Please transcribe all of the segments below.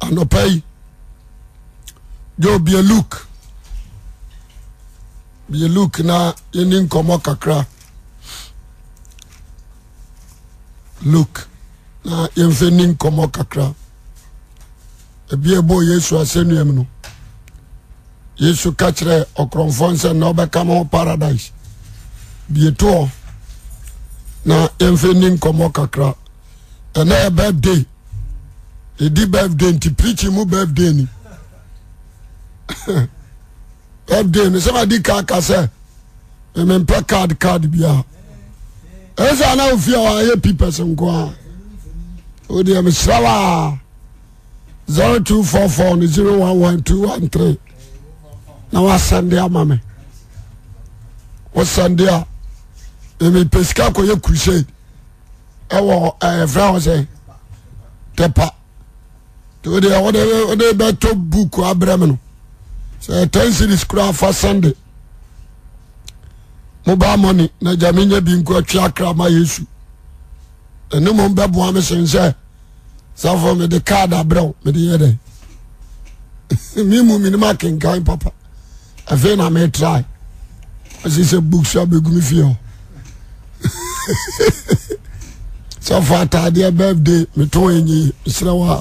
Anɔpa yi, Joe bie Luke, bie Luke na yɛni nkɔmmɔ kakra. Luke na yɛmfa ni nkɔmmɔ kakra. Ebi ɛbɔ Yesu asɛnnua mu no, Yesu ka kyerɛ ɔkorɔmfoɔ nsɛ na ɔbɛka mo ho paradise. Bie toɔ na yɛmfa ni nkɔmmɔ kakra. Ɛnɛ yɛ birthday. Ɛdi birthday nti preaching mu birthday ni. Birthday no sɛ ma di ka ka sɛ mempɛ card card biara. Ɛsɛ ana ofie a wɔayɛ papers nko a. Wodeɛ mesrɛ wo a 0244 no 011213 na wasɛnde ama me. Wosɛnde a mepɛ sika kɔyɛ crusade. Ɛwɔ ɛfrɛ hɔ sɛ tɛpa nti wode wode wode bɛtɔ book abrɛ me no sɛ ten series koraa fa sunday mobile money na gya menya bi nko atwe akra ma yesu ɛne mmom bɛboa me sen sɛ safo mede card abrɛ wo mede yɛ dɛn me mu menim akenkan papa afei na me try ɔsi sɛ books abɛgu me fie hɔ sɔfo ataadeɛ birthday metɔn ɛnyi mesrɛ wo a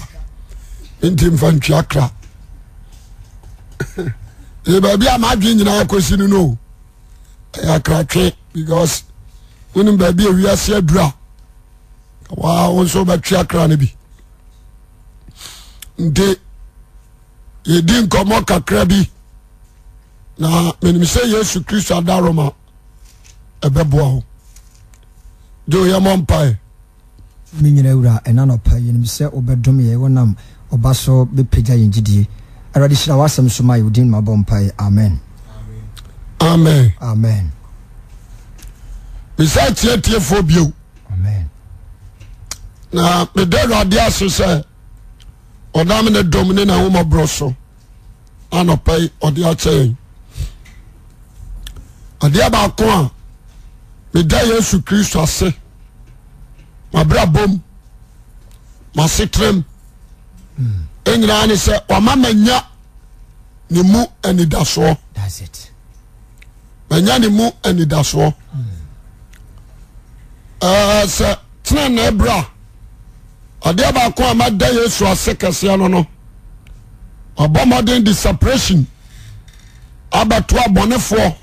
menti mfa ntwea kra ɛyɛ baabi a m'adwene nyinaa kɔsi no no ɛyɛ akratwe because wonim baabi a wiase aduru a waa wo nso wobɛtwe akra no bi nti yɛdi nkɔmmɔ kakra bi na menim sɛ Yesu Kristo adaroma ɛbɛboa wo de oyɛ mɔ mpae. Me nyina Wura, ɛna anɔpa yi, yɛnim sɛ wobɛdom yɛn, wonam Ɔba so bɛpagya yɛn gyidie. Awurade hyira w'asɛm so ma yɛ, wo din mu mabɔ mpae. Amen. Amen. Amen. Mesa tiatiefoɔ bio. Amen. Na meda Awurade ase sɛ ɔnam ne dom ne n'ahomɔborɔ so anɔpa yi ɔde akyɛ yɛn adeɛ baako a meda Yesu Kristo ase mabrabom masetrem nyinaa ne sɛ wama manya ne mu anidasoɔ manya ne mu anidasoɔ ɛɛ sɛ tenenee berɛ a adeɛ baako a mada Yesu ase kɛseɛ no no ɔbɔ mmɔden de separation abɛto abɔnefoɔ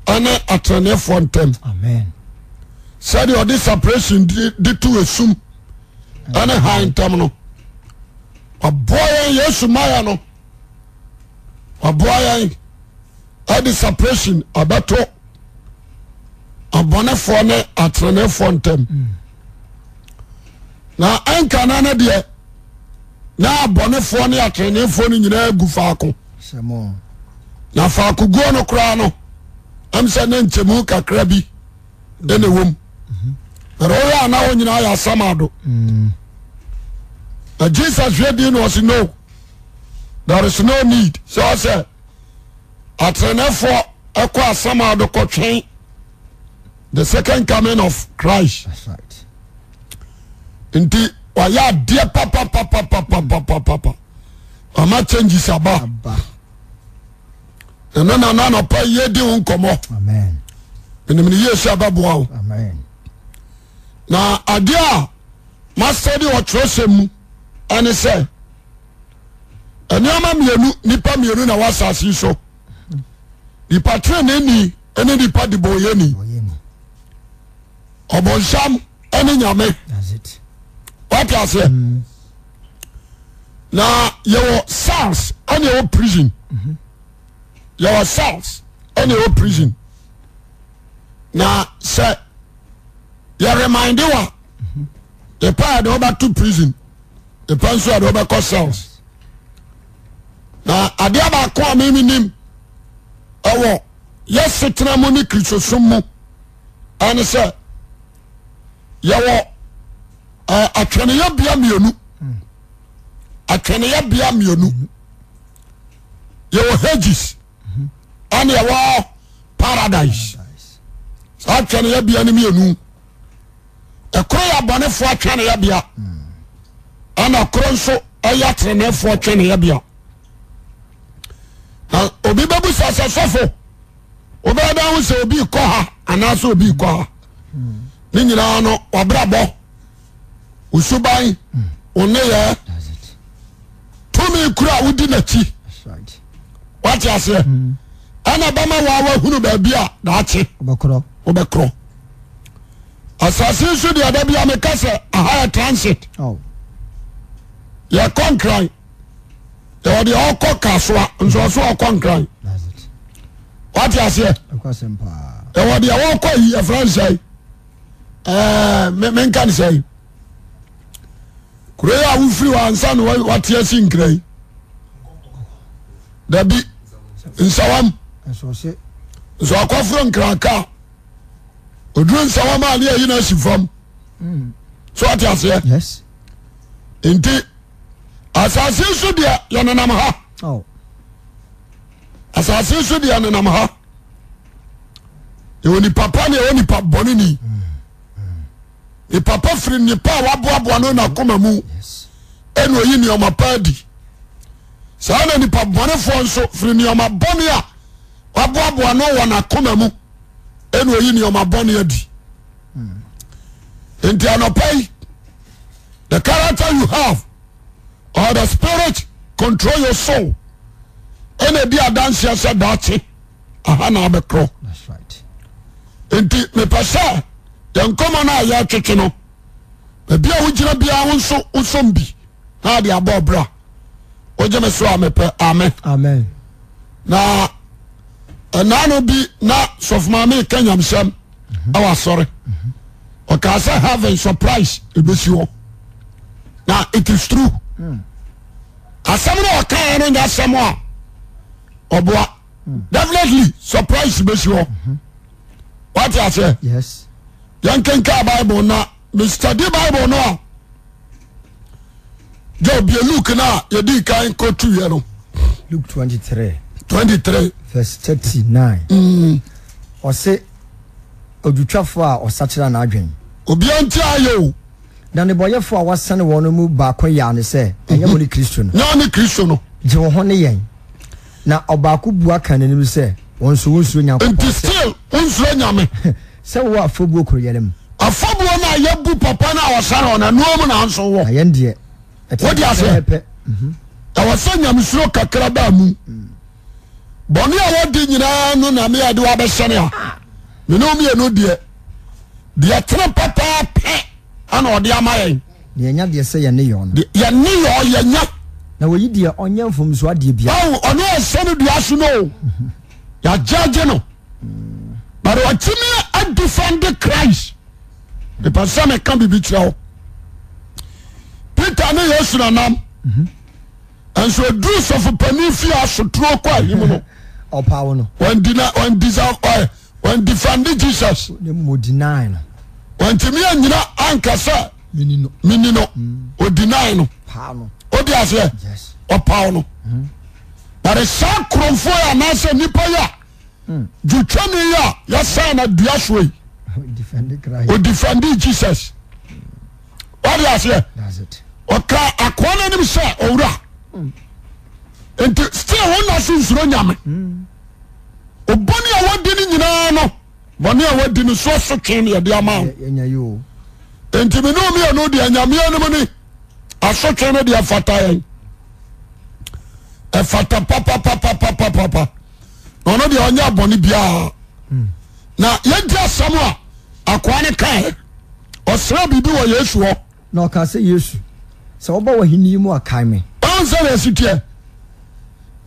ɛne ateneneefoɔ ntam sɛdeɛ ɔde separation de to esum ɛne han ntam no ɔboa yɛn Yesu maya no ɔboa yɛn ɛde separation abɛto abɔnefoɔ ne ateneneefoɔ ntam na ɛnka na no deɛ na abɔnefoɔ ne ateneneefoɔ no nyinaa gu faako na faako guo no koraa no ɛm sɛ ne nkyɛmu kakra bi ɛna ɛwɔ mu na ɔyɛ a na wɔn nyinaa yɛ asamado mm. na Jesus hwɛ din na ɔsi no there is no need sɛ ɔsɛ ateneneefoɔ ɛkɔ asamado kɔtwɛn the second coming of Christ nti wayɛ adeɛ papapapapapapapa ama changes aba ɛno na na anɔpa yɛdi ho nkɔmmɔ menim ne yie sɛ ɛbɛboa wo na adeɛ a masɛde ɔtwerɛsɛm mu ɛne sɛ nneɛma mmienu nipa mmienu na wɔ asase yi so nipa teneneni ne nipa debɔnyɛni ɔbɔnsam ne nyame wate aseɛ mm. na yɛwɔ cells ɛne ɛwɔ prison mm-hmm. yɛwɔ cells ɛne ɛwɔ prison na sɛ yɛreminde wa mm-hmm. yɛpɛ a yɛde wobɛto prison yɛpɛ nso yɛde wobɛkɔ cells na adeɛ baako a mimi nim ɛwɔ yɛ setena mu ne kristosom mu ɛne sɛ yɛwɔ atwɛneyɛ bea mmienu atwɛneyɛ bea mmienu yɛwɔ Hades ɛne yɛwɔ paradise saa atwɛneyɛ bea no mmienu ɛkoro yɛ abɔnefoɔ atwɛneyɛ bea ɛna koro nso. ɛyɛ ateneneefoɔ twɛneyɛbea. Na obi bɛbusa sɛ sɔfo wobɛyɛ dɛn ho sɛ obi kɔ ha anaasɛ obi kɔ ha? Ne nyinaa no wabrabɔ, wo suban, wo nneyɛɛ, tumi kura a wodi n'akyi. Wate aseɛ? Ɛna bɛma waa wahunu baabi a daakye wobɛkorɔ. Asase nso deɛ da bia meka sɛ aha yɛ transit. Oh. Yɛkɔ Nkran, yɛwɔ deɛ ɔkɔ Kasoa nso ɔso ɔkɔ Nkran. Wate aseɛ? Yɛwɔ deɛ wɔkɔ yi yɛfrɛ nsɛe ɛɛ menka ne sɛe kuro yi a wofiri hɔ ansa na wate asi Nkran yi dabi Nsawam nso akɔforo Nkran kaa oduru Nsawam a ne ayi no asi fam so ɔte aseɛ nti asase so deɛ yɛnenam ha oh. Asase so deɛ nenam ha yɛwɔ nipa pa ne yɛwɔ nipa bɔne ni nipa pa firi nipa a waboaboa no n'akoma mu ɛna oyi nneɛma pa adi saa na nipa bɔnefoɔ nso firi nneɛma bɔne a waboaboa no wɔ n'akoma mu ɛna oyi nneɛma bɔne adi nti anɔpa yi the character you have or the spirit control your soul ɛna ɛdi adanseɛ sɛ daakye aha na abɛkorɔ nti mepɛ sɛ yɛn nkɔmɔ no a yɛtwetwe no baabi a wogyina biara wo nso wosom bi na ade abɔ ɔbra wogye me so a mepɛ amen amen na ɛnaa no bi na sɔfo maame ka nyamsɛm ɛwɔ asɔre ɔkaa sɛ heaven surprise ɛbɛsi hɔ na it is true asɛm no ɔkaa no nyɛ asɛm a ɔboa definitely surprise bɛsi hɔ wate aseɛ yes yɛnkenka bible na me study bible no a jẹ́ obie Luke náà yɛdi kan kótó yɛ no. Luke 23. 23. Verse 39. Ɔse odwotwafo a ɔsakyera n'adwen. Obiara nti ayɛ o. Na nnebɔneyɛfo a wɔasɛne wɔn no mu baako yaa no sɛ, Ɛnyɛ wo ne Kristo no? Nyɛ wo ne Kristo no. Gye wo ho ne yɛn. Na ɔbaako bua kaa n'anim sɛ, Wo nso wonsuro Nyankopɔn Nti sɛ. still wonsuro Nyame. Sɛ wowɔ afɔbuo koroyɛ no mu. Afɔbuo no a yɛbu papa no a ɔsɛne wɔn no, ɛnoa mu na nso wɔ. Na yɛn deɛ, ɛte Wode aseɛ? pɛpɛɛpɛ. Ɛwɔ sɛ nyamesuro kakra baa mu. Bɔne a wɔdi nyinaa no na me a de wabɛhyɛne a. Me ne wo mmienu deɛ, deɛ tene pɛpɛɛpɛ ana ɔde ama yɛn. Na yɛnya deɛ sɛ yɛn nneyɔɔ no. Yɛn nneyɔɔ yɛnya. Na wɔyi deɛ ɔnyɛ mfomsoɔ adeɛ biara. Ɔn ɔno ɔsɛ no dua so no o. Yɛagyagye no. But ɔtumi adefend Christ. Mepɛ sɛ meka biribi kyerɛ wo. Peter ne Yesu nanam. Nso oduru sɔfo panin fie asotoro kɔ ahim no. Ɔpaw no. Wɔn defend Jesus. Ne mu deny no. Wɔntumi anyina anka sɛ. Mini no. Mini no. O deny no. Paw no. O di aseɛ. Yes. Ɔpaw no. But saa kurɔfoɔ yi anaasɛ nipa yi a dwotwani yi a yɛsɛn na dua soɔ yi. Defend O defend Jesus. Wadi aseɛ. That's it. Ɔka akoa no anim sɛ owura. Nti still wɔn na so nsuro nyame. Obɔne a wadi no nyinaa no bɔne a wadi no so asotwe ne yɛde ama wo. Nti me ne mmienu deɛ nyame anim ni asotwe no deɛ ɛfata yɛn ɛfata papapapapapa na ɔno deɛ ɔnyɛ bɔne biara na yɛnti asɛm a akoa no kae ɔsrɛ biribi wɔ Yesu hɔ. Na ɔkaa sɛ, Yesu, sɛ woba w'ahenni mu a, kae me. Ɔn sɛ na ɛsi teɛ.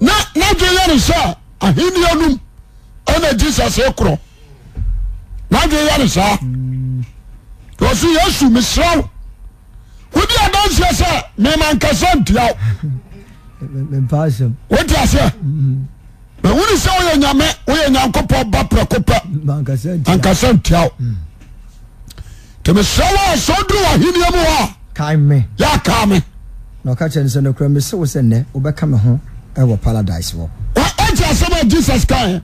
Na n'adwene yɛ ne sɛ ahenni anum ɛna Jesus korɔ. N'adwene yɛ ne saa. Wɔsi Yesu mesrɛ wo. Wodi adanseɛ sɛ mema nkasa ntia wo. Wote aseɛ? Mahunu sɛ woyɛ Nyame, woyɛ Nyankopɔn ba prɛko pɛ. Ankasa ntia wo. Nti mesrɛ wo a sɛ woduru w'ahenni mu hɔ a, Kae me. yɛ a kae me. Na ɔka kyerɛɛ no sɛ, Nokorɛ mese wo sɛ nnɛ wobɛka me ho wɔ Paradise hɔ. Wote asɛm a Jesus kaeɛ?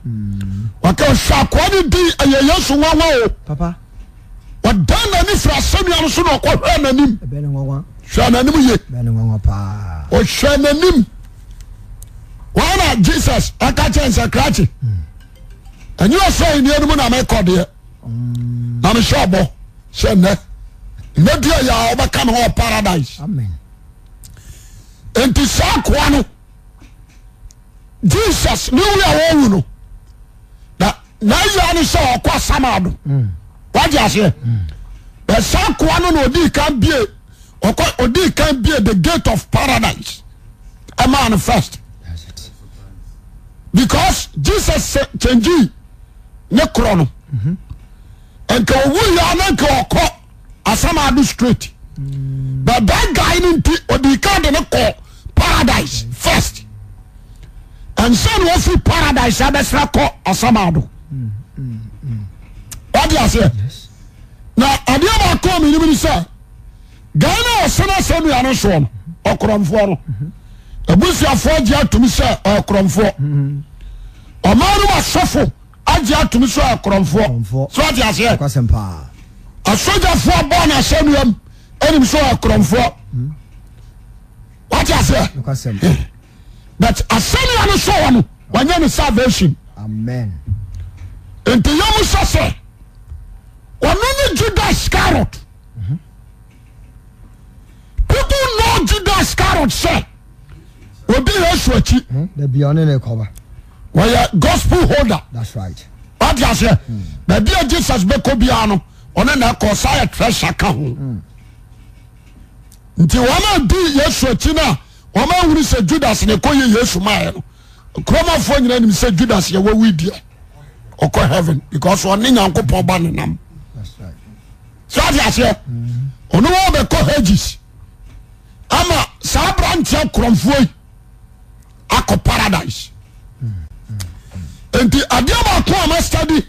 Ɔka ɔhwɛ akoa no din, ɛyɛ Yesu nwanwa o. Papa. Ɔdan n'ani firi asɛnnua no so na ɔkɔhwɛɛ n'anim. Ɛbɛyɛ no nwanwa. Hwɛ n'anim ye. Ɔhwɛ n'anim. Wɔn na Jesus ɛka kyɛn sɛ krakye. Ɛnyɛ ɔsoro ahenni no mu na mekɔ deɛ. Na mehyɛ ɔbɔ sɛ nnɛ nnɛ dua yɛ a ɔbɛka me hɔ paradise. Nti saa akoa no Jesus ne wu a wɔwu no na n'ayia ne sɛ ɔkɔ asamado. Wagye aseɛ. Bɛ saa akoa no na ɔdii kan bie ɔkɔ ɔdii kan bie the gate of paradise ɛmaa no first. Because Jesus kyɛngyii ne korɔ no nka owu yɛ na nka ɔkɔ asamado straight but that guy no nti ɔdii kan de ne kɔ paradise first ɛnsa na ɔfiri paradise abɛsra kɔ asamado wade aseɛ na adeɛ baako a menim ne sɛ guy no a ɔsɛn asɛnnua no soɔ no ɔkorɔmfoɔ no abusuafoɔ agye atum sɛ ɔyɛ korɔmfoɔ ɔman no mu asɔfo agye atum sɛ ɔyɛ korɔmfoɔ so ate aseɛ asogyafoɔ bɔɔ no asɛnnua mu anim sɛ ɔyɛ korɔmfoɔ wate aseɛ but asɛnnua no soɔ no wanyɛ ne salvation nti yɛmu sɛ sɛ ɔno ne Judas Iscariot people know Judas Iscariot sɛ odi Yesu akyi. Hmm, baabi a ɔne ne kɔba. Wɔyɛ gospel holder. That's right. Wate aseɛ hmm. Baabi a Jesus bɛkɔ biara no ɔne na ɛkɔ saa yɛ treasure ka ho. Hmm. Nti wɔn a di Yesu akyi no a wɔn ahunu sɛ Judas na ɛkɔ yɛ Yesu maayɛ no kuromafoɔ nyinaa nim sɛ Judas yɛ wawu deɛ ɔkɔ heaven because ɔne Nyankopɔn ba nenam. So ate aseɛ ɔno wɔn bɛkɔ Hades ama saa aberanteɛ korɔmfoɔ yi akɔ paradise nti adeɛ baako a ma study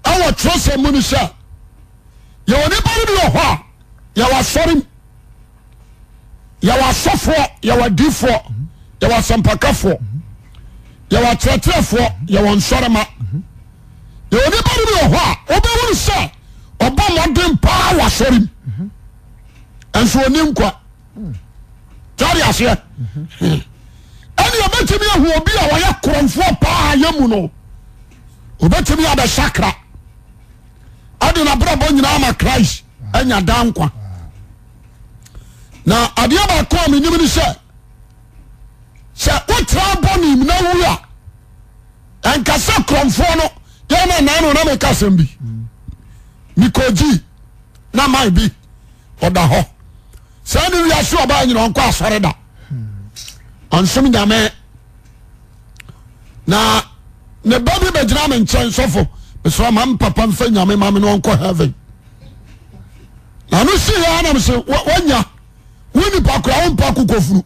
ɛwɔ twerɛsɛm mu ni sɛ yɛwɔ nipa no bi wɔ hɔ a yɛwɔ asɔre mu yɛwɔ asɔfoɔ yɛwɔ adiifoɔ yɛwɔ asɛmpakafoɔ yɛwɔ akyerɛkyerɛfoɔ yɛwɔ nsɔrema yɛwɔ nipa no bi wɔ hɔ a wobɛhunu sɛ ɔbɔ mmɔden paa wɔ asɔre mu nso ɔni nkwa tade aseɛ ɛne ɔbɛtumi ahu obi a ɔyɛ korɔmfoɔ paa yɛ mu no ɔbɛtumi abɛsakra ade n'abrabɔ nyinaa ma Christ anya daa nkwa na adeɛ baako a menim ne sɛ sɛ wotra bɔne mu na wu a ɛnka sɛ korɔmfoɔ no yɛn na nan no na meka asɛm bi mekɔgyi na man bi ɔda hɔ saa ne wiase ɔbaa nyina ɔnkɔ asɔre da ɔnsom nyame na ne ba bi bɛgyina me nkyɛn sɔfo mesrɛ ma mpapa mfa nyame ma me na ɔnkɔ heaven na no si yɛ anam sɛ wanya wo nipa kora wo mpa akokɔ funu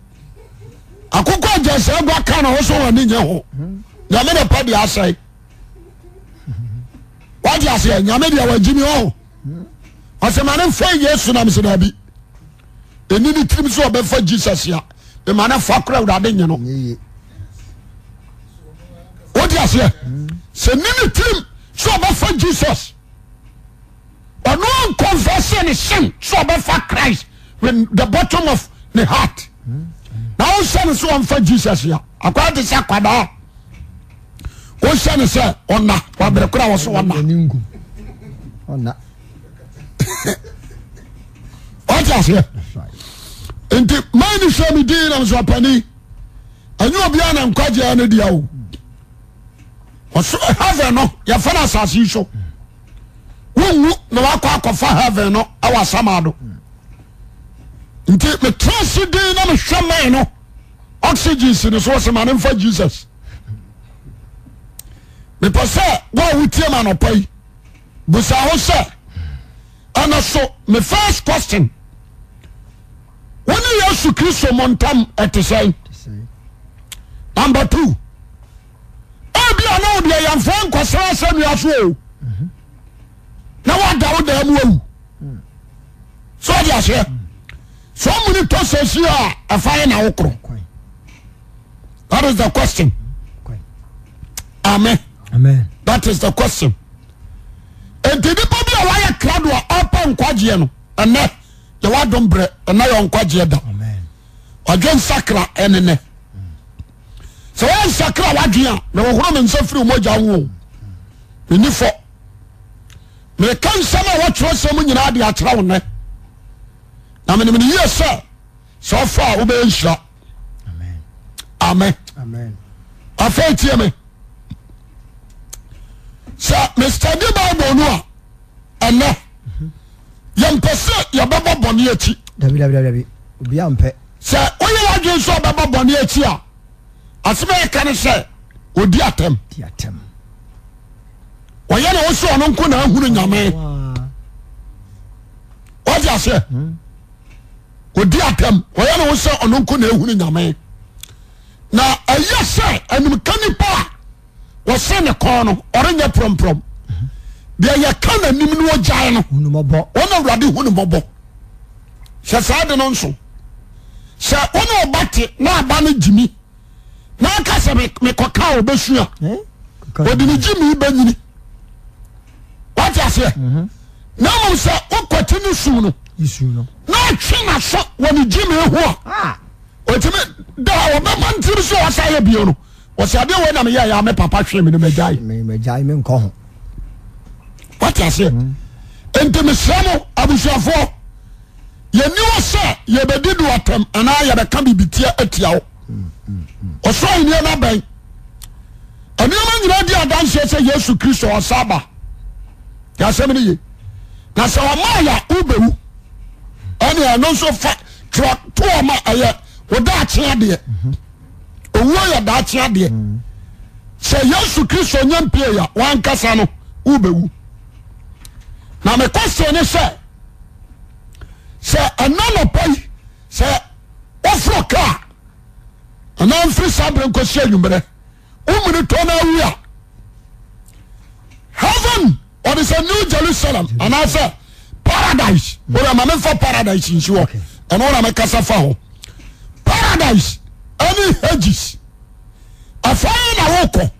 akokɔ agya sɛ agua ka na ɔsɔ wɔn ani nyɛ ho nyame na pɛ deɛ asɛe wagye aseɛ nyame deɛ wagyi mi ɔho ɔsɛ ma ne nfa yesu nam sɛ daabi ɛni ne tirim sɛ ɔbɛfa jesus a mema ne fa kora awurade nye no wode aseɛ sɛ ni ne tirim sɛ ɔbɛfa jesus ɔno ankɔnfɛse ne sin sɛ ɔbɛfa christ with the bottom of ne heart na wohyɛ no sɛ ɔmfa jesus a akwaa te sɛ akwadaa wohyɛ no sɛ ɔna wabere kora wɔ so ɔna wate aseɛ nti maa ni hwɛ me din nam so apani ɛnyɛ obiara na nkwagyeɛ no deɛ o ɔso heaven no yɛfa no asase yi so wonwu na wakɔ akɔfa heaven no ɛwɔ asamado nti metra ase din na mehwɛ man no oxygen si ne so ɔsɛ ma ne mfa Jesus mepɛ sɛ wo a wotie ma anɔpa yi busa ho sɛ ɛno so me first question wo ne Yesu Kristo mo ntam ɛte sɛn number two ebi a na ɔde ayamfoɔ nkɔsra asɛnnua so o na wada wo dan mu awu so ɔde aseɛ sɛ ɔmu ne tɔ sɛsi a ɛfa yɛ na wokorɔ that is the question amen amen that is the question nti nipa bi a wayɛ krado a ɔpɛ nkwagyeɛ no ɛnɛ. Yɛ w'adom berɛ ɛna yɛ nkwagyeɛ da. Wadwen nsakra ɛne nɛ. Sɛ wɔnsakra wadwen a na wɔhoro me nsa firi mogya ho o. Menni fɔ. Meka nsɛm a wɔtwerɛ sɛm nyinaa de akyerɛ wo nnɛ. Na menim no yie sɛ sɛ ɔfa a wobɛyɛ nhyira. Amen. Afei tie me. Sɛ mestadi Bible no a ɛnɛ yɛmpɛ sɛ yɛbɛbɔ bɔne akyi. Dabi dabi dabi obiara mpɛ. Sɛ woyɛ w'adwene sɛ ɔbɛbɔ bɔne akyi a asɛm a ɛka ne sɛ ɔdi atɛm. Di atɛm. Ɔyɛ na ɔsɛ ɔno nko na ahunu nyame. Wate aseɛ? Hmm. Ɔdi atɛm ɔyɛ na ɔsɛ ɔno nko na ahunu nyame. Na ɛyɛ sɛ animka nipa a wɔse ne kɔn no ɔrenyɛ prɔmprɔm deɛ yɛka n'anim no ɔgyae no wɔn awurade hu ne mmɔbɔ hyɛ saa de no nso sɛ wɔn ɔba te na aba no gyimi na aka sɛ mekɔka a ɔbɛsua ɔde ne gyimi bɛnyini wate aseɛ mhm. na mmom sɛ wokɔte ne su no na ɔtwe n'aso wɔ ne gyimi ho a ah. ɔtumi da ɔbɛma ntiri so ɔsa yɛ bio no Wɔsi adeɛ wei na meyɛ ya me papa hwee me no magyae. Magyae me nkɔ ho. Wate aseɛ? Mm. Nti mesrɛ mo abusuafoɔ yɛni hɔ sɛ yɛbɛdi do atɛm anaa yɛbɛka biribi tia atia wo. Mm, mm, Ɔsoro ahenni no abɛn. Nneɛma nyinaa di adanseɛ sɛ Yesu Kristo ɔsa aba. Yɛasɛm no ye. Na sɛ ɔma yɛ wobɛwu. Ɛne ɛno nso fa twerɛ to ɔma ɛyɛ wo daakye adeɛ. Mm -hmm. Owuo yɛ daakye adeɛ. Sɛ Yesu Kristo nyɛ mpie ya wankasa no wobɛwu. Na me question ne sɛ sɛ ɛna nɔpa yi sɛ woforo kaa anaa mfiri saa berɛ nkɔsi anwummerɛ womene tɔ no awu a heaven ɔde sɛ New Jerusalem anaasɛ paradise wọ́n ma mefa paradise nsi hɔ ɛno wọ́n na mekasa fa hɔ paradise ɛne Hades ɛfa yi na wokɔ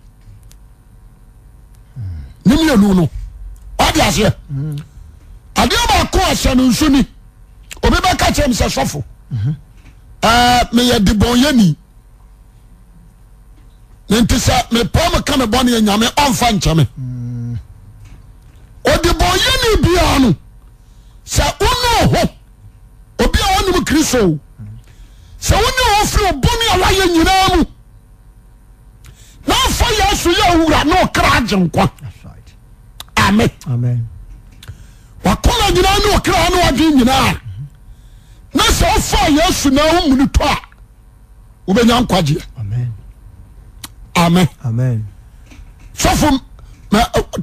ne mmienu no wade aseɛ adeɛ baako a hyɛ no nso ni obi bɛka kyerɛ m sɛ sɔfo ɛɛ meyɛ debɔnyɛni. Nti sɛ mepɛ mu ka me bɔne a Nyame ɔmfa nkyɛ me. Ɔdebɔnyɛni biara no sɛ wonu ho obi a ɔnim Kristo sɛ wone ho firi ɔbɔne a wayɛ nyinaa mu na afa Yesu yɛ owura na ɔkra agye nkwa. Amen. Wakoma nyinaa ne ɔkra ne wadwen nyinaa na sɛ wofa Yesu na womuni tɔ a wobɛnya nkwagyeɛ amen sɔfo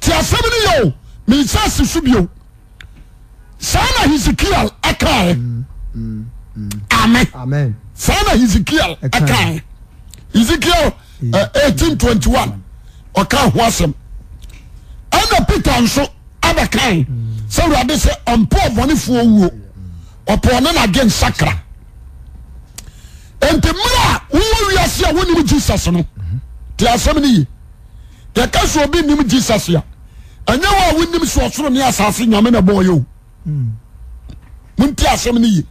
te asɛm no yɛ o mensa si so bio saa na Hezekiel ɛkae mm, mm, mm. amen saa na Hezekiel ɛkae Hezekiel 1821 ɔka ho asɛm ɛna Peter nso abɛkae sɛ awurade sɛ ɔmpɛ ɔbɔnefoɔ wuo ɔpɛ ɔne n'adwe nsakra nti mmerɛ a wowɔ wiase a wonim Jesus no te asɛm no ye yɛka sɛ obi nim Jesus a ɛnyɛ wo a wonim sɛ ɔsoro ne asase nyame na bɔɔyɛ o monti asɛm no ye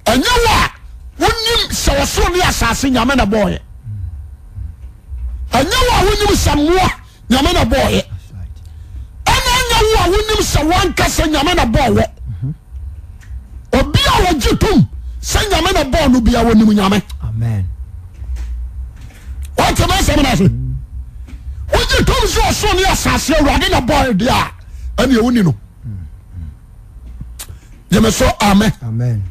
ɛnyɛ wo a wonim sɛ ɔsoro ne asase nyame na bɔɔyɛ ɛnyɛ wo a wonim sɛ mmoa nyame na bɔɔyɛ ɛna ɛnyɛ wo a wonim sɛ wankasa nyame na bɔɔ wɔ obi a wɔgye tom sɛ nyame na bɔɔ no bia wɔnim nyame wɔte ma asɛm no ase wogye tom sɛ ɔsoro ne asase awurade na bɔɔ deɛ a ɛne ɛwoni no gyeme so amen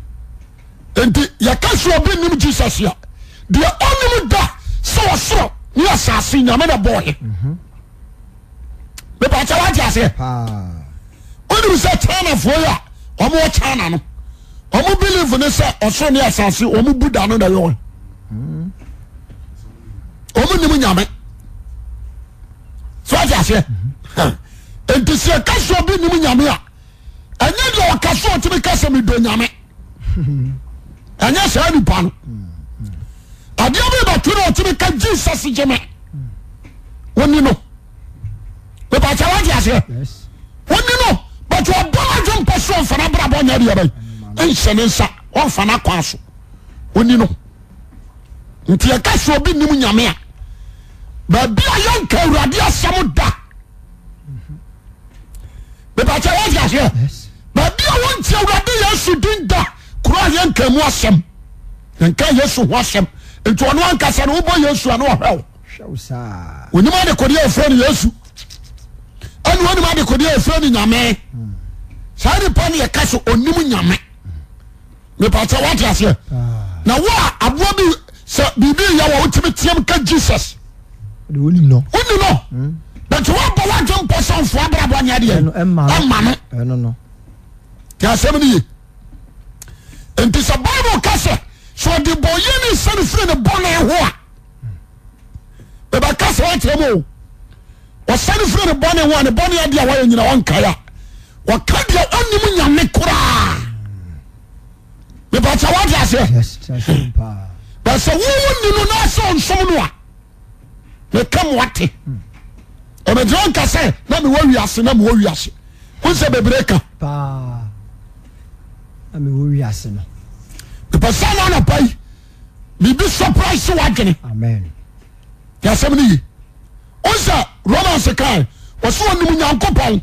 nti yɛka sɛ obi nim Jesus a deɛ ɔnim da sɛ ɔsoro ne asase nyame na bɔɔyɛ mepaakyɛ wate aseɛ wonim sɛ Chinafoɔ yi a wɔn wɔ China no wɔn believe ne sɛ ɔsoro ne asase wɔn Buddha no na ɛyɛ wɔn wɔn nim nyame so wate aseɛ nti sɛ yɛka sɛ obi nim nyame a ɛnyɛ deɛ ɔka so ɔtumi ka sɛ medɔ nyame ɛnyɛ saa nipa no adeɛ bi bɛto no ɔtumi ka Jesus gye me wɔni no mepɛkyɛ wate aseɛ wɔni no but ɔbɔ no adwe mpɛ so ɔmfa n'abrabɔ nyɛ deɛ bɛn nhyɛ ne nsa ɔmfa n'akwan so ɔni no nti yɛka sɛ obi nim nyame a baabi a yɛnka awurade asɛm da mepakyɛ wɔte aseɛ baabi a wɔnti awurade yesu din da kuro a yɛnka mu asɛm yɛnka yesu ho asɛm nti ɔno ankasa no wobɔ yesu a na ɔhwɛ wo onim adekodeɛ a ɛfrɛ no yesu ɛne onim adekodeɛ a ɛfrɛ no nyame saa nipa no yɛka so onim nyame mepakyɛ wate aseɛ na wo a aboa bi sɛ biribi yɛ wɔ wotumi team ka jesus woni no woni no hmm. but woabɔ woadwe mpɔ sɛ mfoa abrabɔ nyɛ deɛ ɛma no yɛ asɛm no ye nti sɛ bible ka sɛ sɛ ɔde bɔyɛni sane firi ne bɔne ho a bɛbɛka sɛ woakyerɛ mu o ɔsane firi ne bɔne ho a ne bɔne adeɛ a wayɛ nyina ɔnkae a ɔka deɛ ɔnim nyame koraa mepakyɛ woate aseɛ bɛ sɛ wowo ni no na sɛ ɔnsom no a meka mo ate ɛmɛgyina nka sɛ na mewɔ wiase na mewɔ wiase wo sɛ bebree ka mepɛ sɛ na anɔpa yi biribi surprise w'adwene yɛasɛm no ye wo sɛ Romans kae ɔsɛ ɔnim Nyankopɔn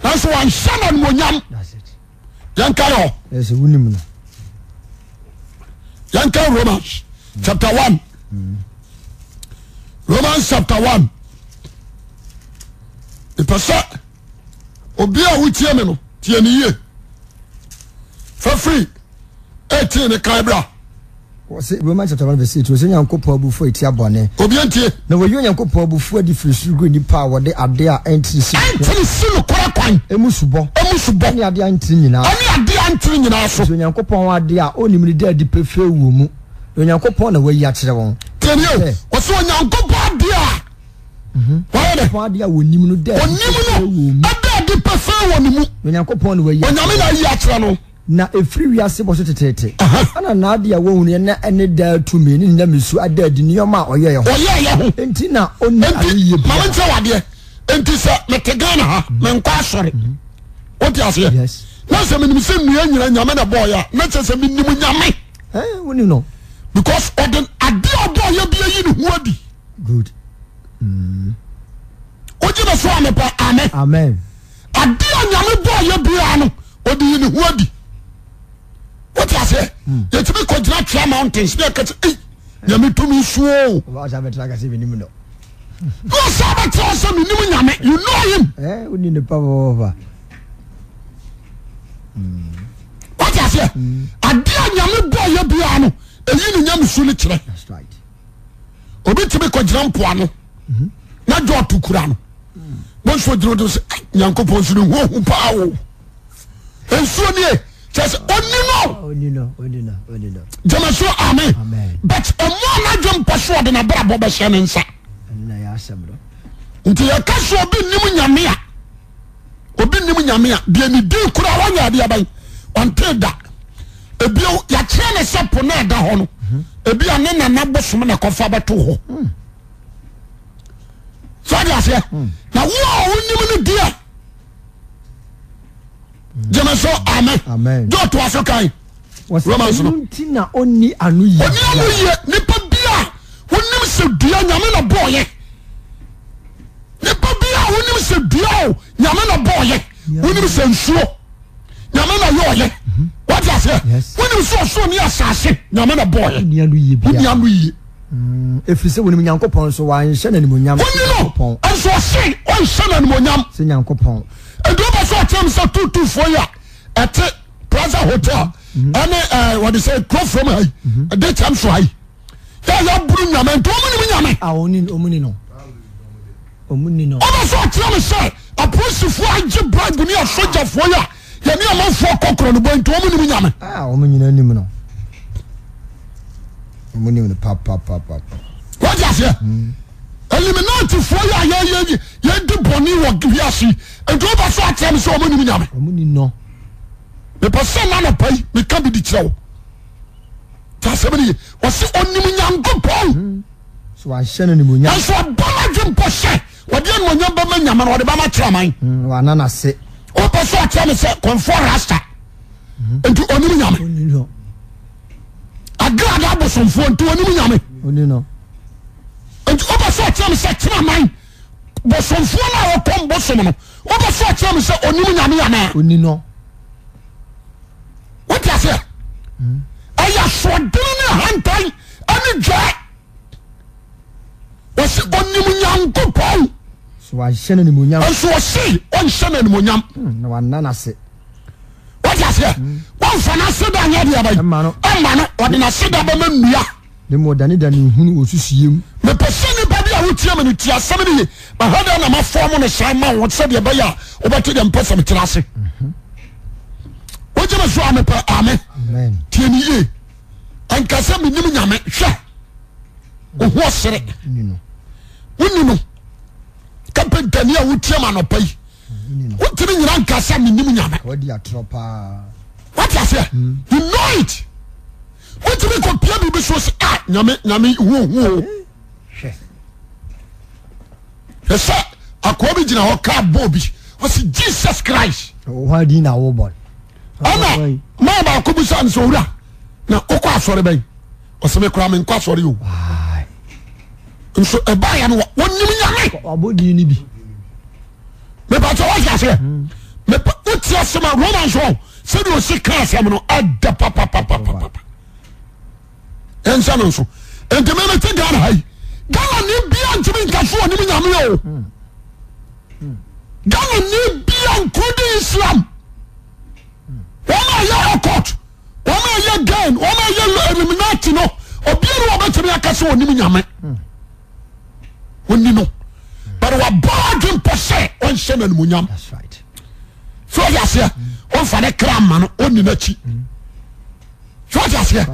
nanso wanhyɛ no animonyam yɛnka yɛ hɔ yɛnka Romans chapter 1 Romans chapter 1 mepɛ sɛ obi a wotie me no tie ne yie fafiri 18 ne kan bra Wɔse, Romans chapter 1 verse 8, wɔsɛ Onyankopɔn abufuo a ɛtia bɔne. Obi ntie. Na wɔyi Onyankopɔn abufuo adi firi soro gu nnipa a wɔde adeɛ a ɛntene si nokorɛ. Ɛntene si nokorɛ kwan. Emu subɔ. Emu subɔ. Ɛne adeɛ a ɛntene nyinaa. Ɛne adeɛ a ɛntene nyinaa so. Nti Onyankopɔn adeɛ a ɔnnim no da adi pefee wɔ mu, na Onyankopɔn na wayi akyerɛ wɔn. Tie nie o, wɔse Onyankopɔn adeɛ a. Wɔyɛ dɛ. Onyankopɔn adeɛ a wɔnim no da adi pefee wɔ mu. Ɔnim no da adi pefee wɔ ne mu. Na Onyankopɔn na wayi akyerɛ. Onyame na ayi akyerɛ no. Na ɛfiri wiase bɔ so teteete, ɛna n'ade a wɔhunu yɛ na ɛne daa tumi ne ne nyamesu ada adi nneɛma a ɔyɛeɛ ho. Ɔyɛeɛ ho. Enti na ɔnni anoyie biara. Maame nkyerɛ wadeɛ. Enti sɛ mete Ghana ha, menkɔ asɔre. Wote aseɛ? Yes. Na sɛ menim sɛ nnua nyina Nyame na ɛbɔɔyɛ a, na kyerɛ sɛ menim Nyame. Eh, wonim no. Because ɔde adeɛ a ɔbɔɔyɛ bi ayi ne ho adi. Good. Wogye me so a mepɛ amen. Amen. Adeɛ a Nyame bɔɔyɛ biara no, ɔde yi ne ho adi wote aseɛ hmm. yɛtumi kɔgyina twea mountains ne ɛka sɛ ei nyame tumi suo na ɔsa bɛtena sɛ menim nyame you know him eh, hmm. wote aseɛ hmm. adeɛ a nyame bɔɔyɛ biara no ɛyi ne nyame su no kyerɛ obi tumi kɔgyina mpoano na dwɔɔto kura no bɔnso gyina ɔdɔ sɛ nyankopɔn nso ne ho hu paa o nsuo nie kyɛ sɛ ɔni no gyama so amen but ɔmo a n'adwe mpɔ so ɔde n'abrabɔ bɛhyɛ ne nsa nti yɛka so obi nim nyame a obi nim nyame a deɛ ne din kura wɔnyɛ adeɛ bɛn ɔnte da ebio yɛakyerɛ ne sɛ po na ɛda hɔ no ebi a ne nana bosom na ɛkɔfa bɛto hɔ. Mm. So ɔde aseɛ na wo a wonim no deɛ gyeme so amen gye ɔtoa so kan Romans no nti na ɔnni ano yie ɔnni ano yie nipa bi a wonim sɛ dua nyame na bɔɔyɛ nipa bi a wonim sɛ dua o nyame na bɔɔyɛ wonim sɛ nsuo nyame na yɔɔyɛ wate aseɛ wonim sɛ ɔsoro ne asase nyame na bɔɔyɛ wonni ano yie wonni ano yie mm, ɛfiri sɛ wonim nyankopɔn nso wanhyɛ no animonyam wonni no nso ɔse ɔnhyɛ no animonyam sɛ nyankopɔn ɛnti wopɛ sɛ ɔkyerɛ m sɛ tutufoɔ yi a ɛte Plaza Hotel mhm. ɛne eh, wɔde sɛ kurɔfoɔ mu ha yi mhm. ɛde kyɛm so ha yi yɛ yɛaboro nyame nti wɔn nim nyame. a wɔn ni no wɔn ni no. Ɔbɛ sɛ ɔkyerɛ me sɛ apolisifoɔ agye bribe ne asogyafoɔ yi a yɛne amanfoɔ kɔ korɔ no bɔ nti wɔn nim nyame. A wɔn nyinaa nim no. Wɔn nim no papapapa. Wọ́n aseɛ. Eliminatifoɔ yi a yɛyɛ yɛdi bɔnne wɔ wiase nti wọ́n bɛ sɛ ɔkyerɛ me sɛ wɔn nim nyame. Wɔn ni no. Mepɛ sɛ nanɔpa yi meka bi di kyerɛ wo. Tí asɛm no ye wɔsi onim Nyankopɔn. So wahyɛ no animuonyam. Nanso ɔbɔ n'adwene mpo sɛ ɔde animuonyam bɛma nyame no ɔde bɛma kyerɛ aman. Wana n'ase. Wopɛ sɛ ɔkyerɛ me sɛ kɔnfoɔ rasta nti ɔnim nyame? Agrada abosomfoɔ nti ɔnim nyame? Nti wopɛ sɛ ɔkyerɛ me sɛ kyenaman bosomfoɔ no a wɔkɔm bosom no wopɛ sɛ ɔkyerɛ me sɛ ɔnim nyame anaa? Wote aseɛ? Ɛyɛ asoɔdene ne ahantan ɛne dwaa. Wɔsi onim Nyankopɔn. So wanhyɛ no animuonyam. Nso ɔsi ɔnhyɛ no animuonyam. Hmm, na wanna n'ase. Wɔte aseɛ? Hmm. Wɔnfa n'ase da nyɛ deɛ bɛyi. Ɛma no. Ɛma no ɔde n'ase da bɛma nnua. Ne mu ɔdanedane nhunu wɔ susuyɛ mu. Mepɛ sɛ nipa bi a wotie me no tie asɛm no ye. Mahwɛ dɛ na mafɔm no saa ma wo sɛdeɛ ɛbɛyɛ a wobɛte deɛ mpɛ sɛ mekyerɛ ase. Mhm. Wogye me so a mepɛ ame. Tie me yie. Ɛnka sɛ menim Nyame hwɛ. Ohu ɔsere. Wonni no. Kapentani a wotie ma anɔpa yi. Wontumi nyina nka sɛ menim Nyame. Wate aseɛ? Hmm. You know it. Wontumi kɔpia biribi so sɛ ah Nyame Nyame huohuo. Hwɛ sɛ akoa bi gyina hɔ kaa bɔɔ bi ɔsi Jesus Christ. Ɛna maa baako bisa no sɛ owura na wokɔ asɔre bɛn? Ɔsɛ me koraa menkɔ asɔre o. Nso ɛbaeɛ no wɔnim Nyame. Wabɔ din no bi. Mepatɛ wɔhyɛ aseɛ. Mepɛ wote asɛm a Romans hɔ sɛdeɛ ɔsi ka asɛm no ɛdɛ papapapapa. Ɛnsɛ no nso. Nti me mete Ghana ha yi. Ghana ni bia ntumi nka so ɔnim Nyame o. Ghana ni bia including Islam. Wɔn a yɛ occult, wɔn a yɛ gain, wɔn a yɛ Illuminati no, obiara wɔbɛtumi aka sɛ ɔnim Nyame. Ɔni no. But wabɔ adwen pɔ sɛ ɔnhyɛ no animuonyam. So ɔde aseɛ, ɔnfa ne kra ma no, ɔnni n'akyi. So ɔde aseɛ,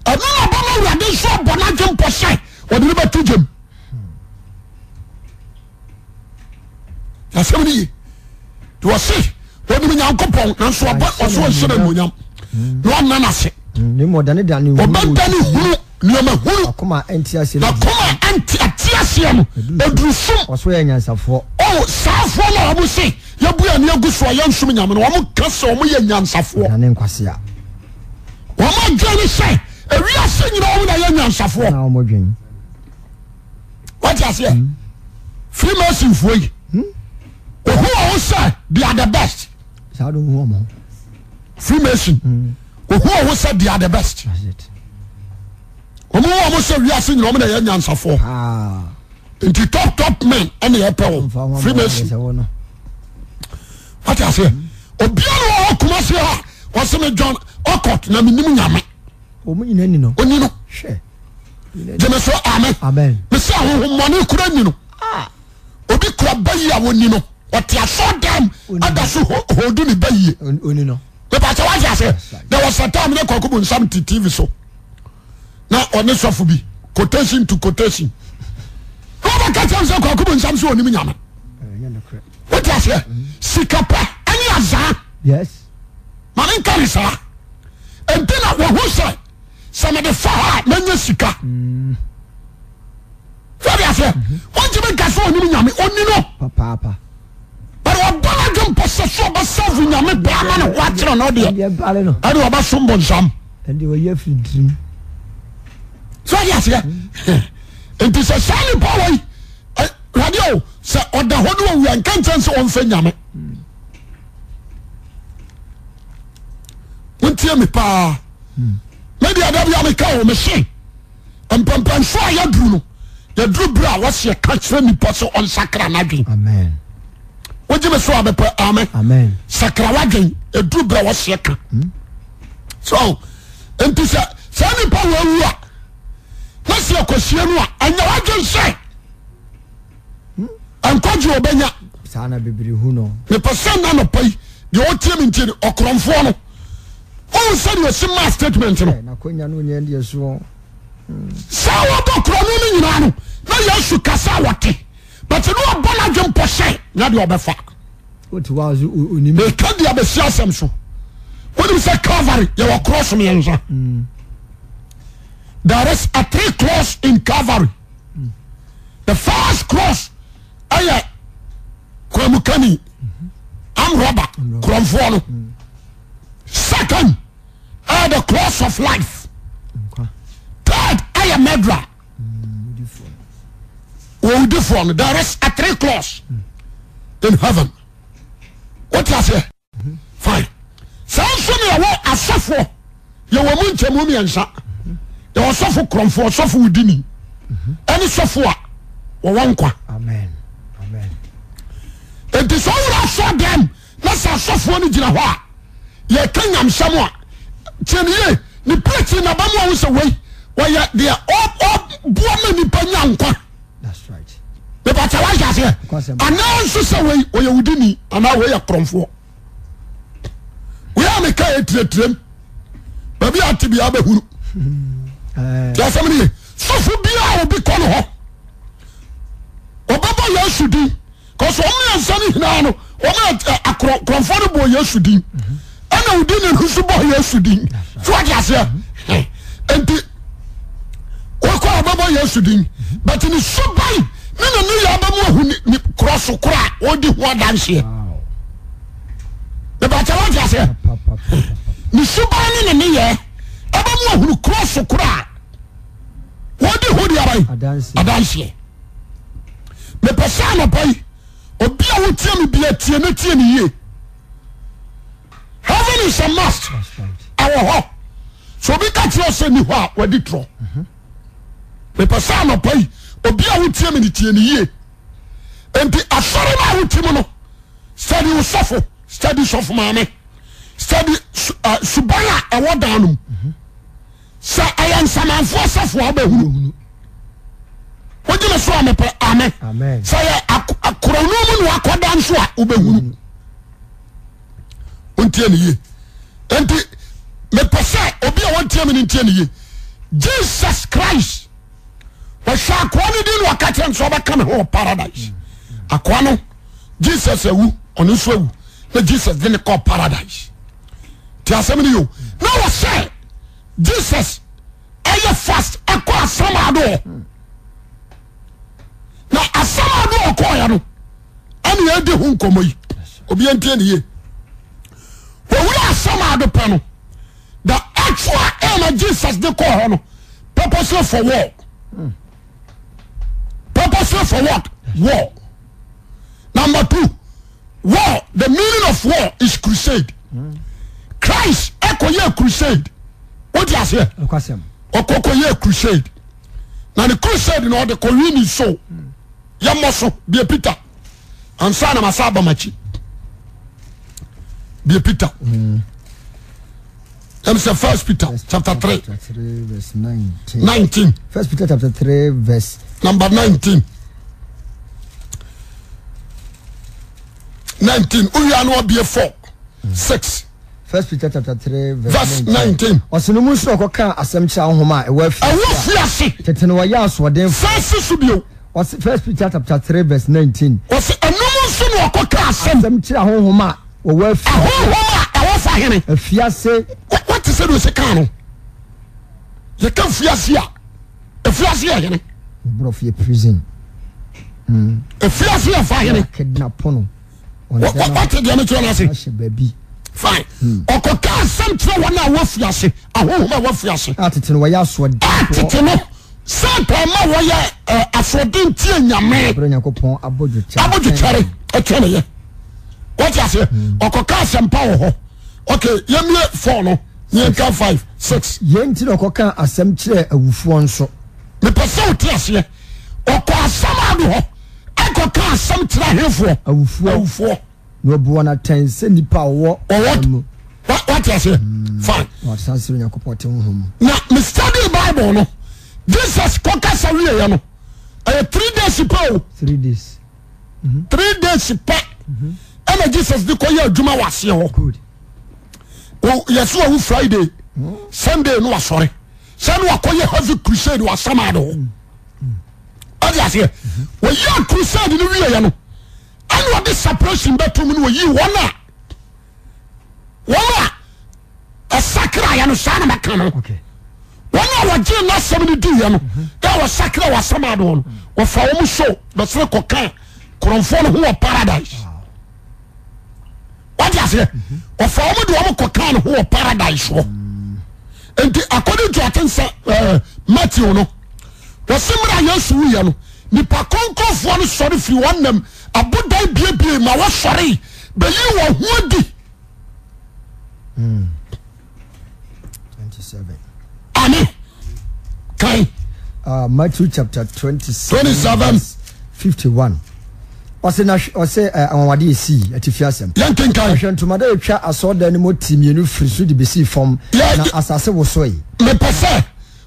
ɛno na ɔbɛma Awurade nso abɔ n'adwen pɔ sɛ ɔde no bɛto gyam. Asɛm no ye. Nti ɔse ɔnim Nyankopɔn nanso ɔbɛ ɔso ɔnhyɛ no animuonyam na ɔnna no ase. Ɔbɛdane hunu nneɛma hunu. Akoma ɛnte aseɛ no. Akoma ɛnte ate aseɛ no ɛduru sum. Ɔso yɛ nyansafoɔ. O saafoɔ no a wɔn se yɛbu yɛn ani agu so a yɛnsom Nyame no wɔn ka sɛ wɔn yɛ nyansafoɔ. Ɔdane nkwasea. Wɔn adwene ne sɛ ewiase nyinaa wɔn na yɛ nyansafoɔ. Na wɔn dwen. Wate aseɛ? Hmm. Freemasonfoɔ yi. Hmm. Ohu wɔn sɛ they are the best. Saa de ohu wɔn. Freemason. Hmm. Ohu wɔn sɛ they are the best. That's it. Wɔn hu wɔn sɛ wiase nyina wɔn na yɛ nyansafoɔ. Ah. Nti top top men ɛna yɛ pɛ wɔn. Freemason. Wate aseɛ? Obiara wɔ hɔ Kumasi ha wɔsɛ me John Okot na menim Nyame. Wɔn nyina ni no. Oni no. Hwɛ. Gyeme so amen. Mese ahohommɔne kura ni no. Ah. Obi kura bayi a wɔni no. Ɔte asɔ dam ada so hodu ne bayie. Oni no. Mepa kyɛ wate ase. There was a time ne Kwaku Bonsam te TV so. Na ɔne sɔfo bi quotation to quotation. Na ɔbɛka kyɛm sɛ Kwaku Bonsam sɛ ɔnim Nyame. Wote aseɛ? Sika pɛ ɛne azaa. Yes. Ma ne nka ne saa. Enti na wɔhu sɛ sɛ mede fa hɔ a mɛnya sika. Sɛ de aseɛ wɔntumi nka sɛ ɔnim Nyame ɔni no. Papaapa. But ɔbɔ n'adwe mpɔ sɛ so ɔbɛsɛvo Nyame paa ma ne ho akyerɛ no deɛ ɛde ɔbɛsom bonsam. Ɛnde ɔyɛ afiri tirim. Sɛ de aseɛ nti sɛ saa nipa wɔ yi awurade o sɛ ɔda hɔ ne ɔwia nka nkyɛn sɛ ɔmfɛ Nyame. Wontie me paa. Me deɛ da bia meka o mese mpɛmpɛnso a yɛduru no yɛduru berɛ a wɔsi ɛka kyerɛ nipa sɛ ɔnsakra n'adwen. Wogye me so a mepɛ amen. Sakra w'adwen ɛduru berɛ a wɔsi ɛka. So nti sɛ saa nipa wɔ awu a na sɛ ɛkɔsie no a ɛnyɛ w'adwen sɛ nkwagye ɔbɛnya. Saa na bebree hu no. Mepɛ sɛ nna nɔpa yi deɛ ɔtie me ntie no ɔkorɔmfoɔ no ɔhu sɛ deɛ ɔsi maa statement no. N'akonya no nyɛ deɛ soɔ. Sɛ wɔbɔ korɔno no nyinaa no na Yesu kasa a wɔte but ne ɔbɔ n'adwe mpɔ sɛ nyɛ deɛ ɔbɛfa. Wote hɔ a so onim. Meka deɛ abɛsi asɛm so. Wonim sɛ Calvary yɛwɔ cross mmiɛnsa. There is a three cross in Calvary. The first cross ɛyɛ kwamukani. Arm robber korɔmfoɔ no. Second ɛyɛ the cross of life. Third ɛyɛ murderer. Owudifoɔ no there is a three clause in heaven. Wote aseɛ? Fine. Saa nso na yɛwɔ asɔfoɔ yɛwɔ mu nkyɛmu mmiɛnsa. Yɛwɔ sɔfo korɔmfoɔ, sɔfo wudini, ɛne sɔfo a wɔwɔ nkwa. Nti sɛ ɔwura asɔ dɛm na sɛ asɔfoɔ no gyina hɔ a yɛka nyamsɛm a tiɛ ne yie ne preaching na bɛmu ahu sɛ wei wɔyɛ deɛ ɔboa ma nipa nya nkwa. Mepatwa wahwɛ aseɛ anaa nso sɛ wei ɔyɛ wudini anaa wei yɛ korɔmfoɔ. Wei a meka yɛ tiretirem baabi a te biara bɛhunu. Tí asɛm no ye sɔfo biara obi kɔ no hɔ ɔbɛbɔ Yesu din kɔsɔ wɔn mmiɛnsa no nyinaa no wɔn akorɔ korɔmfoɔ no bɔ Yesu din ɛna odi ne nso bɔ Yesu din so wate aseɛ nti wɔkɔ a ɔbɛbɔ Yesu din but ne suban ne ne ne yɛ abɛmu ahu ne korɔ so korɔ a ɔdi ho adanseɛ bɛbɛkyɛ wate aseɛ ne suban ne ne ne yɛ ɛbɛmu ahunu korɔ so korɔ a wɔdi ho deɛ aban adanseɛ. Mepɛ sɛ anɔpa yi obi a wotie me bia tie ne tie ne yie. Heaven is a must. Ɛwɔ hɔ. So obi ka kyerɛ sɛ ni hɔ a wadi torɔ. Mepɛ sɛ anɔpa yi obi a wotie me ne tie ne yie. Nti asɔre no a wote mu no study wo sɔfo, study sɔfo maame, study eh, suban a ɛwɔ dan no mu. Sɛ ɛyɛ nsamanfoɔ sɔfo a wobɛhunu. Wogye me so a mepɛ amen. Sɛ yɛ akorɔno mu na wakɔda nso a wobɛhunu. Wontie ne yie. Nti mepɛ sɛ obi a wɔntie me no ntie ne yie. Jesus Christ wɔhwɛ akoa no din na ɔka kyerɛ no sɛ ɔbɛka me ho wɔ paradise. Akoa no Jesus awu ɔno nso awu na Jesus de ne kɔ paradise. Ti asɛm no yio. Na wɔsɛ Jesus ɛyɛ fast ɛkɔ asɛm ado hɔ. Na asɛm ado ɔkɔɔyɛ no ɛna yɛdi ho nkɔmmɔ yi. Obi ntie ne yie. Wɔwura asɛm ado pɛ no the actual aim a Jesus de kɔɔ hɔ no purposely for war. Purposely for what? War. Number two, war. The meaning of war is crusade. Christ ɛkɔyɛ crusade. Wọ́n ti aseɛ? Ɔkɔkɔ yɛ crusade. Na ne crusade na ɔde kɔ win ne soul. Yɛ mmɔ so bie Peter. Ansa na masa aba m'akyi. Bie Peter. Mm. Let me say First Peter chapter 3. Chapter 3 verse 19. 19. First Peter chapter 3 verse number 19. 19. Owia no abie 4 6. First Peter chapter 3 verse, verse 19. Ɔsɛ no mu nso ɔkɔka asɛm kyerɛ ahom a ɛwɔ afiase. Ɛwɔ afiase. Tete no wɔyɛ asoɔdenfo. Sɛ si so bio. Ɔsɛ First Peter chapter 3 verse 19. Ɔsɛ ɛnum nso na ɔkɔka asɛm. Asɛm kyerɛ ahonhom a wɔwɔ afiase. Ahonhom a ɛwɔ fa hene. Afiase. Wɔte sɛ deɛ ɔsi kan no. Yɛka afiase a, afiase yɛ hene. Borɔfo yɛ prison. Mm. Afiase yɛ fa hene. Kidnap no. Wɔte deɛ mekyerɛ no ase. Ahyɛ baabi. Fine. Hmm. Ɔkɔka asɛm kyerɛ wɔn a wɔafi ase, ahonhom a wɔafi ase. A tete no wɔyɛ asoɔden. A tete no. Satan ma wɔyɛ asoɔden tie Nyame. Bere Nyankopɔn abodwokyɛre. Abodwokyɛre ɛtwe ne yɛ. Wɔte aseɛ? Hmm. Ɔkɔka asɛmpa wɔ hɔ. Okay, yɛmie four no, yɛnka five, six. Yɛn nti na ɔkɔka asɛm kyerɛ awufoɔ nso. Mepɛ sɛ wote aseɛ. Ɔkɔ asɛm ado hɔ ɛkɔka asɛm kyerɛ ahefoɔ. Awufoɔ. Awufoɔ. Na ɔbu wɔn atɛn sɛ nnipa a wɔwɔ wɔwɔ mu. Wate aseɛ? Hmm. Fine. Na wɔatena ase Onyankopɔn te honhom mu. Na me study Bible no, Jesus kɔkasa wieɛ no, ɛyɛ 3 days pɛ o. 3 days. 3 days pɛ ɛna Jesus de kɔyɛ adwuma wɔ aseɛ hɔ. Good. Yɛsɛ wawu Friday, Sunday no wasɔre. Sɛ no wakɔyɛ heavy crusade wɔ asamado hɔ. Ɔde aseɛ. Wɔyɛ crusade no wieɛ no, ɛna ɔde separation bɛto mu no wɔyi wɔn a wɔn a ɛsakraeɛ no saa na mɛka no wɔn a wɔgye n'asɛm no diiɛ no na wɔsakra wɔ asɛm adoɔ no wɔfa wɔn so bɛsere kɔka korɔmfoɔ no ho wɔ paradise. Wate aseɛ? Ɔfa wɔn de wɔn kɔ kan ho wɔ paradise hɔ. Nti according to ate nsɛ ɛɛ Matthew no, wɔsi mmerɛ a Yesu wuyɛ no, nipa kronkronfoɔ no sɔre firi wɔn nam abodan biebie ma wɔsɔre bɛyi wɔn ho adi. Amen. Kan. Matthew chapter 27, 27. 51. Ɔsɛ na ɔsɛ eh, anwanwade esii atifi asɛm. Yɛn kenkan. Ɔhwɛ ntomada etwa asɔɔdan no mu ti mmienu firi so de besii fam na asase wosoe. Mepɛ sɛ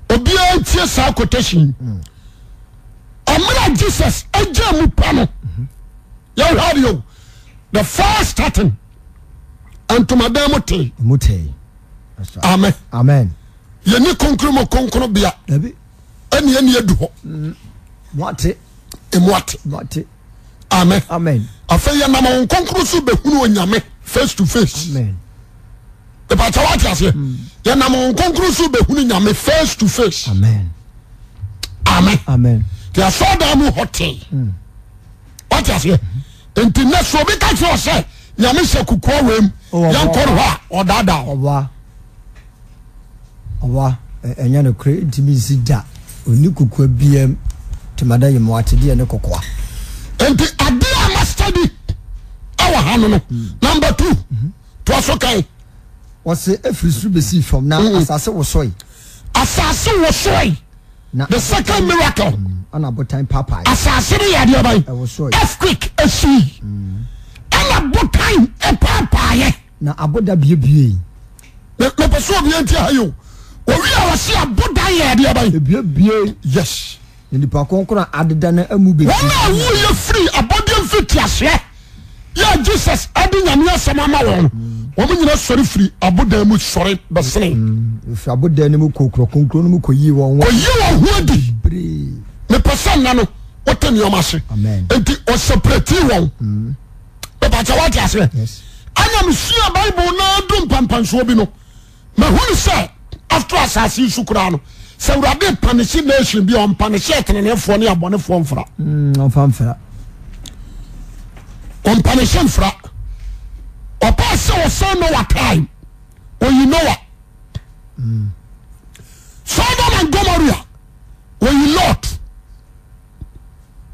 obiara ntie saa quotation. Ɔmmerɛ Jesus agya mu pa no. Yɛhwɛ adeɛ o. The first starting. Ntomadan mu tee. Mu tee. Amen. Amen. Yɛni kronkron mu kronkron bea. Dabi. Ɛni ɛni edu hɔ. Mu ate. Emu ate. Mu ate. Amen. Amen. Afei yɛnam wɔn kronkron so bɛhunu Onyame face to face. Amen. Ìpàtà wà á ti aseɛ. Yɛnam wɔn kronkron so bɛhunu Nyame face to face. Amen. Amen. Amen. Tí asɔɔdan mu hɔ tee. Wà á ti aseɛ. Nti nɛ so obi ka kyerɛ ɔsɛ Nyame hyɛ kukuo wei mu yɛnkɔ no hɔ a ɔdaadaa o. Ɔboa. Ɔboa. Ɛnyɛ nokorɛ ntumi nsi da. Ɔnni kukua biara mu. Temada yi mu atedeɛ ne kɔkɔa. Nti adeɛ a ma study ɛwɔ ha no no number two toa so kan. Wɔse ɛfiri soro bɛsii fam na asase wosoe. Asase wosoe. The second miracle. Ɛna abotan paapae. Asase no yɛ adeɛ bɛn? Ɛwosoe. Earthquake esii. Ɛna botan ɛpaapaeɛ. Na aboda biebiei. Mepɛ sɛ obi nti ha yi o. Owi a wɔsi abodan yɛ adeɛ bɛn? Ebiebie. Yes. Na nipa kronkron a adeda no amu bebree. Wɔn a wuyɛ firi abɔdeɛ mfitiaseɛ yɛ Jesus ɛde nyame asɛm ama wɔn no, wɔn nyina sɔre firi abodan mu sɔre bɛsene. Efiri abodan no mu kɔ kuro kronkron no mu kɔyii wɔn ho. Kɔyi wɔn ho adi. Bebree. Mepɛ sɛ nna no wote nneɛma ase. Amen. Nti ɔsɛpɛrɛtii wɔn. Mepɛ sɛ woate aseɛ. Yes. Ɛna mesua Bible na du mpampansoɔ bi no, mahunu sɛ after asase yi so koraa no, sɛ Awurade panehye nation bi a, ɔmpanehye ateneneefoɔ ne abɔnefoɔ mfra. Ɔmfa mfra. Ɔmpanehye mfra. Ɔpɛ sɛ ɔsɛn Noah time, oyi Noah. Sodom and Gomorrah, oyi Lot.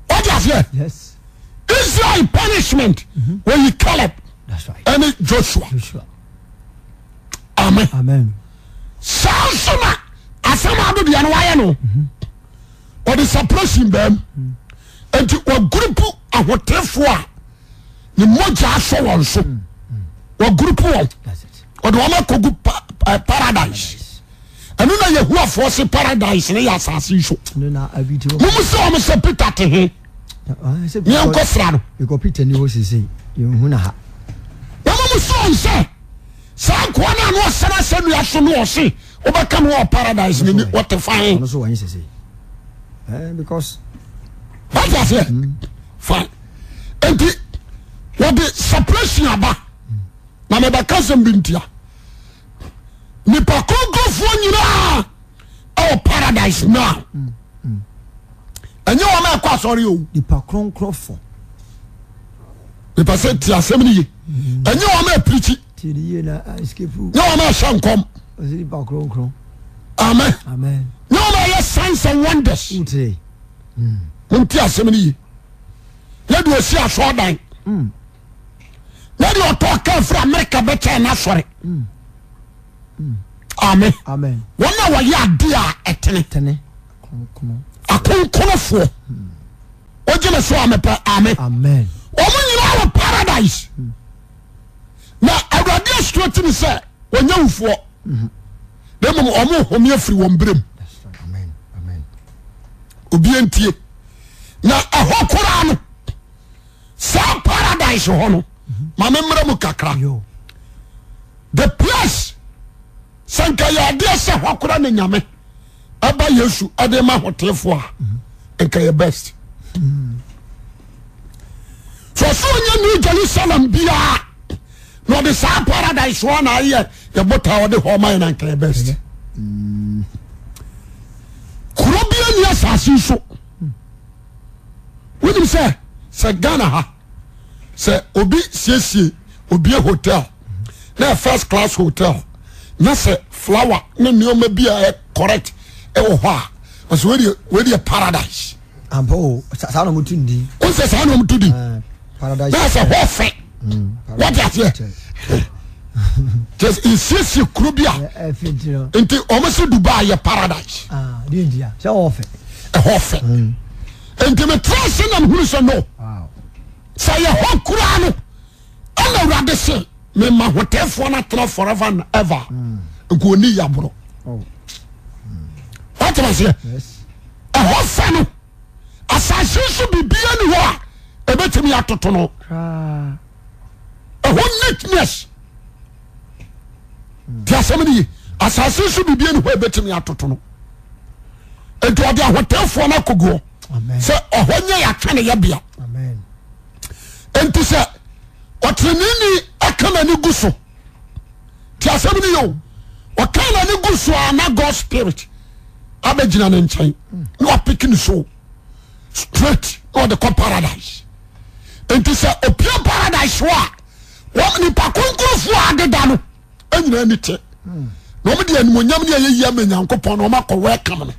Wọ́n aseɛ. Yes. Israel punishment oyi Caleb That's right. ɛne Joshua. Joshua. Amen. Amen. Saa nso na asɛm ado deɛ no wayɛ no. Ɔde separation bɛm. Nti wɔgurupu ahotefoɔ a ne mogya asɔ wɔn so. Wɔgurupu wɔn. That's it. Ɔde wɔn akɔgu paradise. Ɛno na Yehowafoɔ se paradise no yɛ asase yi so. Ɛno na abi ti hɔ. Mumu sɛ wɔn sɛ Peter te he. Ah, sɛ Ne yɛnkɔ sra no. Because Peter ni hɔ sese. Yɛnhu na ha. Wɔn mu sɛ wɔn sɛ saa nkoa no a na ɔsɛn asɛnnua so no ɔse wobɛka no wɔ paradise no ni wɔte fan. Ɔno nso wɔn sese. Eh, because Wate aseɛ? Fine. Nti wɔde separation aba na mebɛka sɛm bi ntia. Nipa kronkronfoɔ nyinaa ɛwɔ paradise now. Ɛnyɛ wɔn a ɛkɔ asɔre o. Nipa kronkronfoɔ. Nipa sɛ ti asɛm no ye. Ɛnyɛ wɔn a ɛpirikyi. Tie ne yie na escape. Nyɛ wɔn a ɛhyɛ nkɔm. Ɔsɛ nipa kronkron. Amen. Amen. Nyɛ wɔn a ɛyɛ signs and wonders. Wotie. Monti asɛm no ye. Nyɛ deɛ ɔsi asɔɔdan. Nyɛ deɛ ɔtɔ kaa firi Amerika bɛkyɛn n'asɔre. Amen. Amen. Wɔn a wɔyɛ adeɛ a ɛtene. Tene. Kronkron. Akonkonofoɔ. Wogye me so a mepɛ amen. Amen. Wɔn nyinaa wɔ paradise. Na Awurade asuo ti ne sɛ wɔnyɛ wufoɔ. Na mmom wɔn home afiri wɔn berɛ mu. That's right. Amen. Amen. Obi ntie. Na ɛhɔ koraa no saa paradise hɔ no ma me mmerɛ mu kakra. Yo. The place sɛ nka yɛ adeɛ sɛ hɔ koraa na nyame ɛba Yesu ɛde ma hotefoɔ a nka yɛ best. So ɔsɛ ɔnyɛ New Jerusalem biara na ɔde saa paradise hɔ na ayɛ yɛ botaa ɔde hɔ ma yɛ na nka yɛ best. Kuro bi ani asase yi so. Wonim sɛ sɛ Ghana ha sɛ obi siesie Obie hotel na yɛ first class hotel na sɛ flower ne nneɛma bi a ɛ correct ɛwɔ hɔ a ɔsɛ wei deɛ wei deɛ paradise. Ampa o, saa na wɔn tu din. O sɛ saa na wɔn tu din. Ah, paradise. Na sɛ hɔ fɛ. Mm, Wɔte aseɛ. Kyɛ nsiesie kuro bi a. Nti wɔn si Dubai yɛ paradise. Ah, sɛ hɔ fɛ. Ɛhɔ fɛ. Mm. Nti mi tẹ ase na mi hunu sɛ no. Sɛ yɛ hɔ koraa no ɛna awurade se mema hotɛfoɔ no atena forever and ever mm. nka ɔni yaborɔ oh. woatena aseɛ ɛhɔ fɛ no asase so bibia ni hɔ a ɛbɛtumi atoto no ɛhɔ neatness ti asɛm no ye asase so bibia ni hɔ a ɛbɛtumi atoto no nti ɔde ahotɛfoɔ no akɔguɔ sɛ ɔhɔ nyɛ yɛatwa ne yɛbea nti sɛ ɔteneneeni aka n'ani gu so ti asɛm no yɛ o ɔka n'ani gu so a na God spirit abɛgyina ne nkyɛn na wapeke ne so straight na ɔde kɔ paradise nti sɛ opie paradise hɔ a wɔn nipa kronkronfoɔ a adeda no nyinaa ni te na wɔn de animonyam ne ayɛyie ama Nyankopɔn na wɔn akɔ welcome no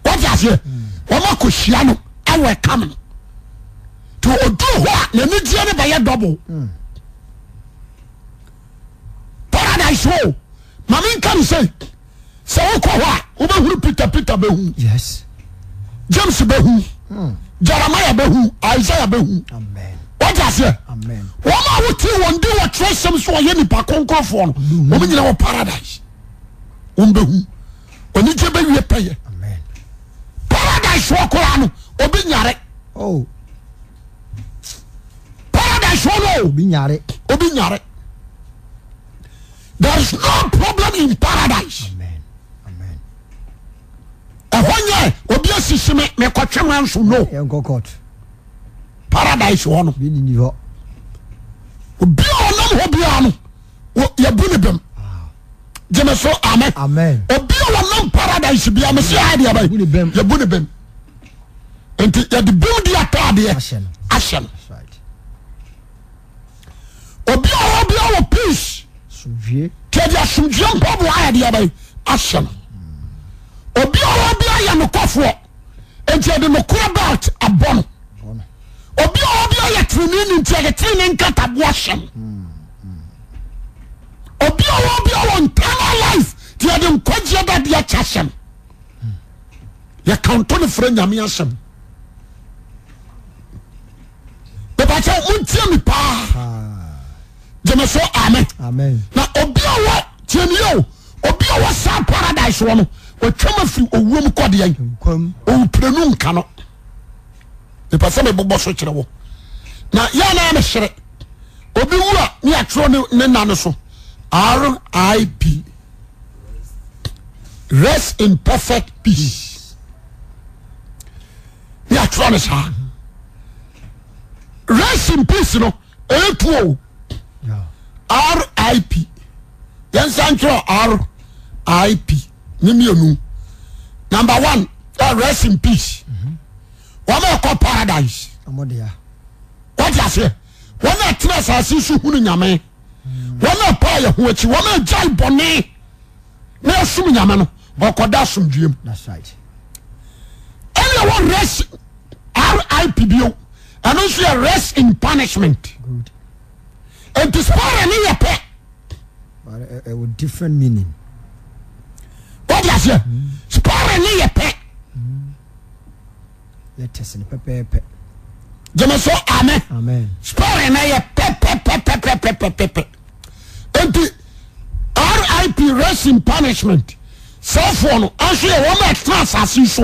wɔte aseɛ wɔn akɔ hyia no awelcome no te oduru hɔ a n'anigyeɛ no bɛyɛ double paradise hɔ maame nka ne sɛ sɛ wokɔ hɔ a wobɛhunu Peter Peter bɛhu yes James bɛhu hmm. Jeremiah bɛhu Isaiah bɛhu wɔte aseɛ wɔn a wote wɔn di wɔ twerɛsɛm so wɔyɛ nipa kronkronfoɔ no hmm. wɔn nyina wɔ paradise wɔn bɛhu anigye bɛwie pɛyɛ paradise wɔ koraa no obi nyare oh. paradise wɔ no obi nyare obi nyare there is no problem in paradise ɛhɔ nyɛ obi asisi me mekɔtwe ma nso no paradise hɔ no obi a ɔnam hɔ biara no yɛbu ne bem gyeme so amen obi a ɔnam paradise biara mese adeɛ bɛn yɛbu ne bem nti yɛde bem di ataadeɛ ahyɛ no obi a ɔwɔ bia wɔ peace tí ɛde asomdwie mpaboa ayɛ deɛ bɛyɛ ahyɛ no obi a ɔwɔ bia yɛ nokɔfoɔ nti ɛde nokorɛ belt abɔ no obi a ɔwɔ bia yɛ tirinii ni nti ɛde tirinii nkataboɔ ahyɛ no obi a ɔwɔ bia wɔ internal life tí ɛde nkwagyeɛ dadeɛ kyɛ ahyɛ no yɛkanto no frɛ nyame asɛm. Mepakyɛ montie me paa gyeme so amen na obi a wɔ tie me yɛ o obi a wɔ saa paradise wɔ no wɔtwam afiri owuo mu kɔ deɛn owuprenu nka no mepɛ sɛ mebobɔ so kyerɛ wɔ na yɛ na mehyere obi wu a ne atwerɛ ne nna no so RIP rest in perfect peace ne atwerɛ no saa rest in peace no ɛyɛ tuo o rip yɛnsa ntwerɛ rip ne mmienu number one rest in peace wɔn a ɛkɔ paradise wɔte aseɛ wɔn a ɛtena asase so hunu nyame wɔn a ɛpaa yɛ ho akyi wɔn a ɛgyae bɔne na ɛsom nyame no ɔkɔda asomdwoeɛ mu ɛne ɛwɔ rest rip bio ɛno nso yɛ rest in punishment nti spara ne yɛ pɛ ɛwɔ different meaning wọ́n aseɛ spara ne yɛ pɛ letters no pɛpɛɛpɛ gyeme so amen spara ne yɛ pɛpɛpɛpɛpɛpɛpɛ nti rip rest in punishment sɛfoɔ no nso yɛ wɔn a ɛtena asase so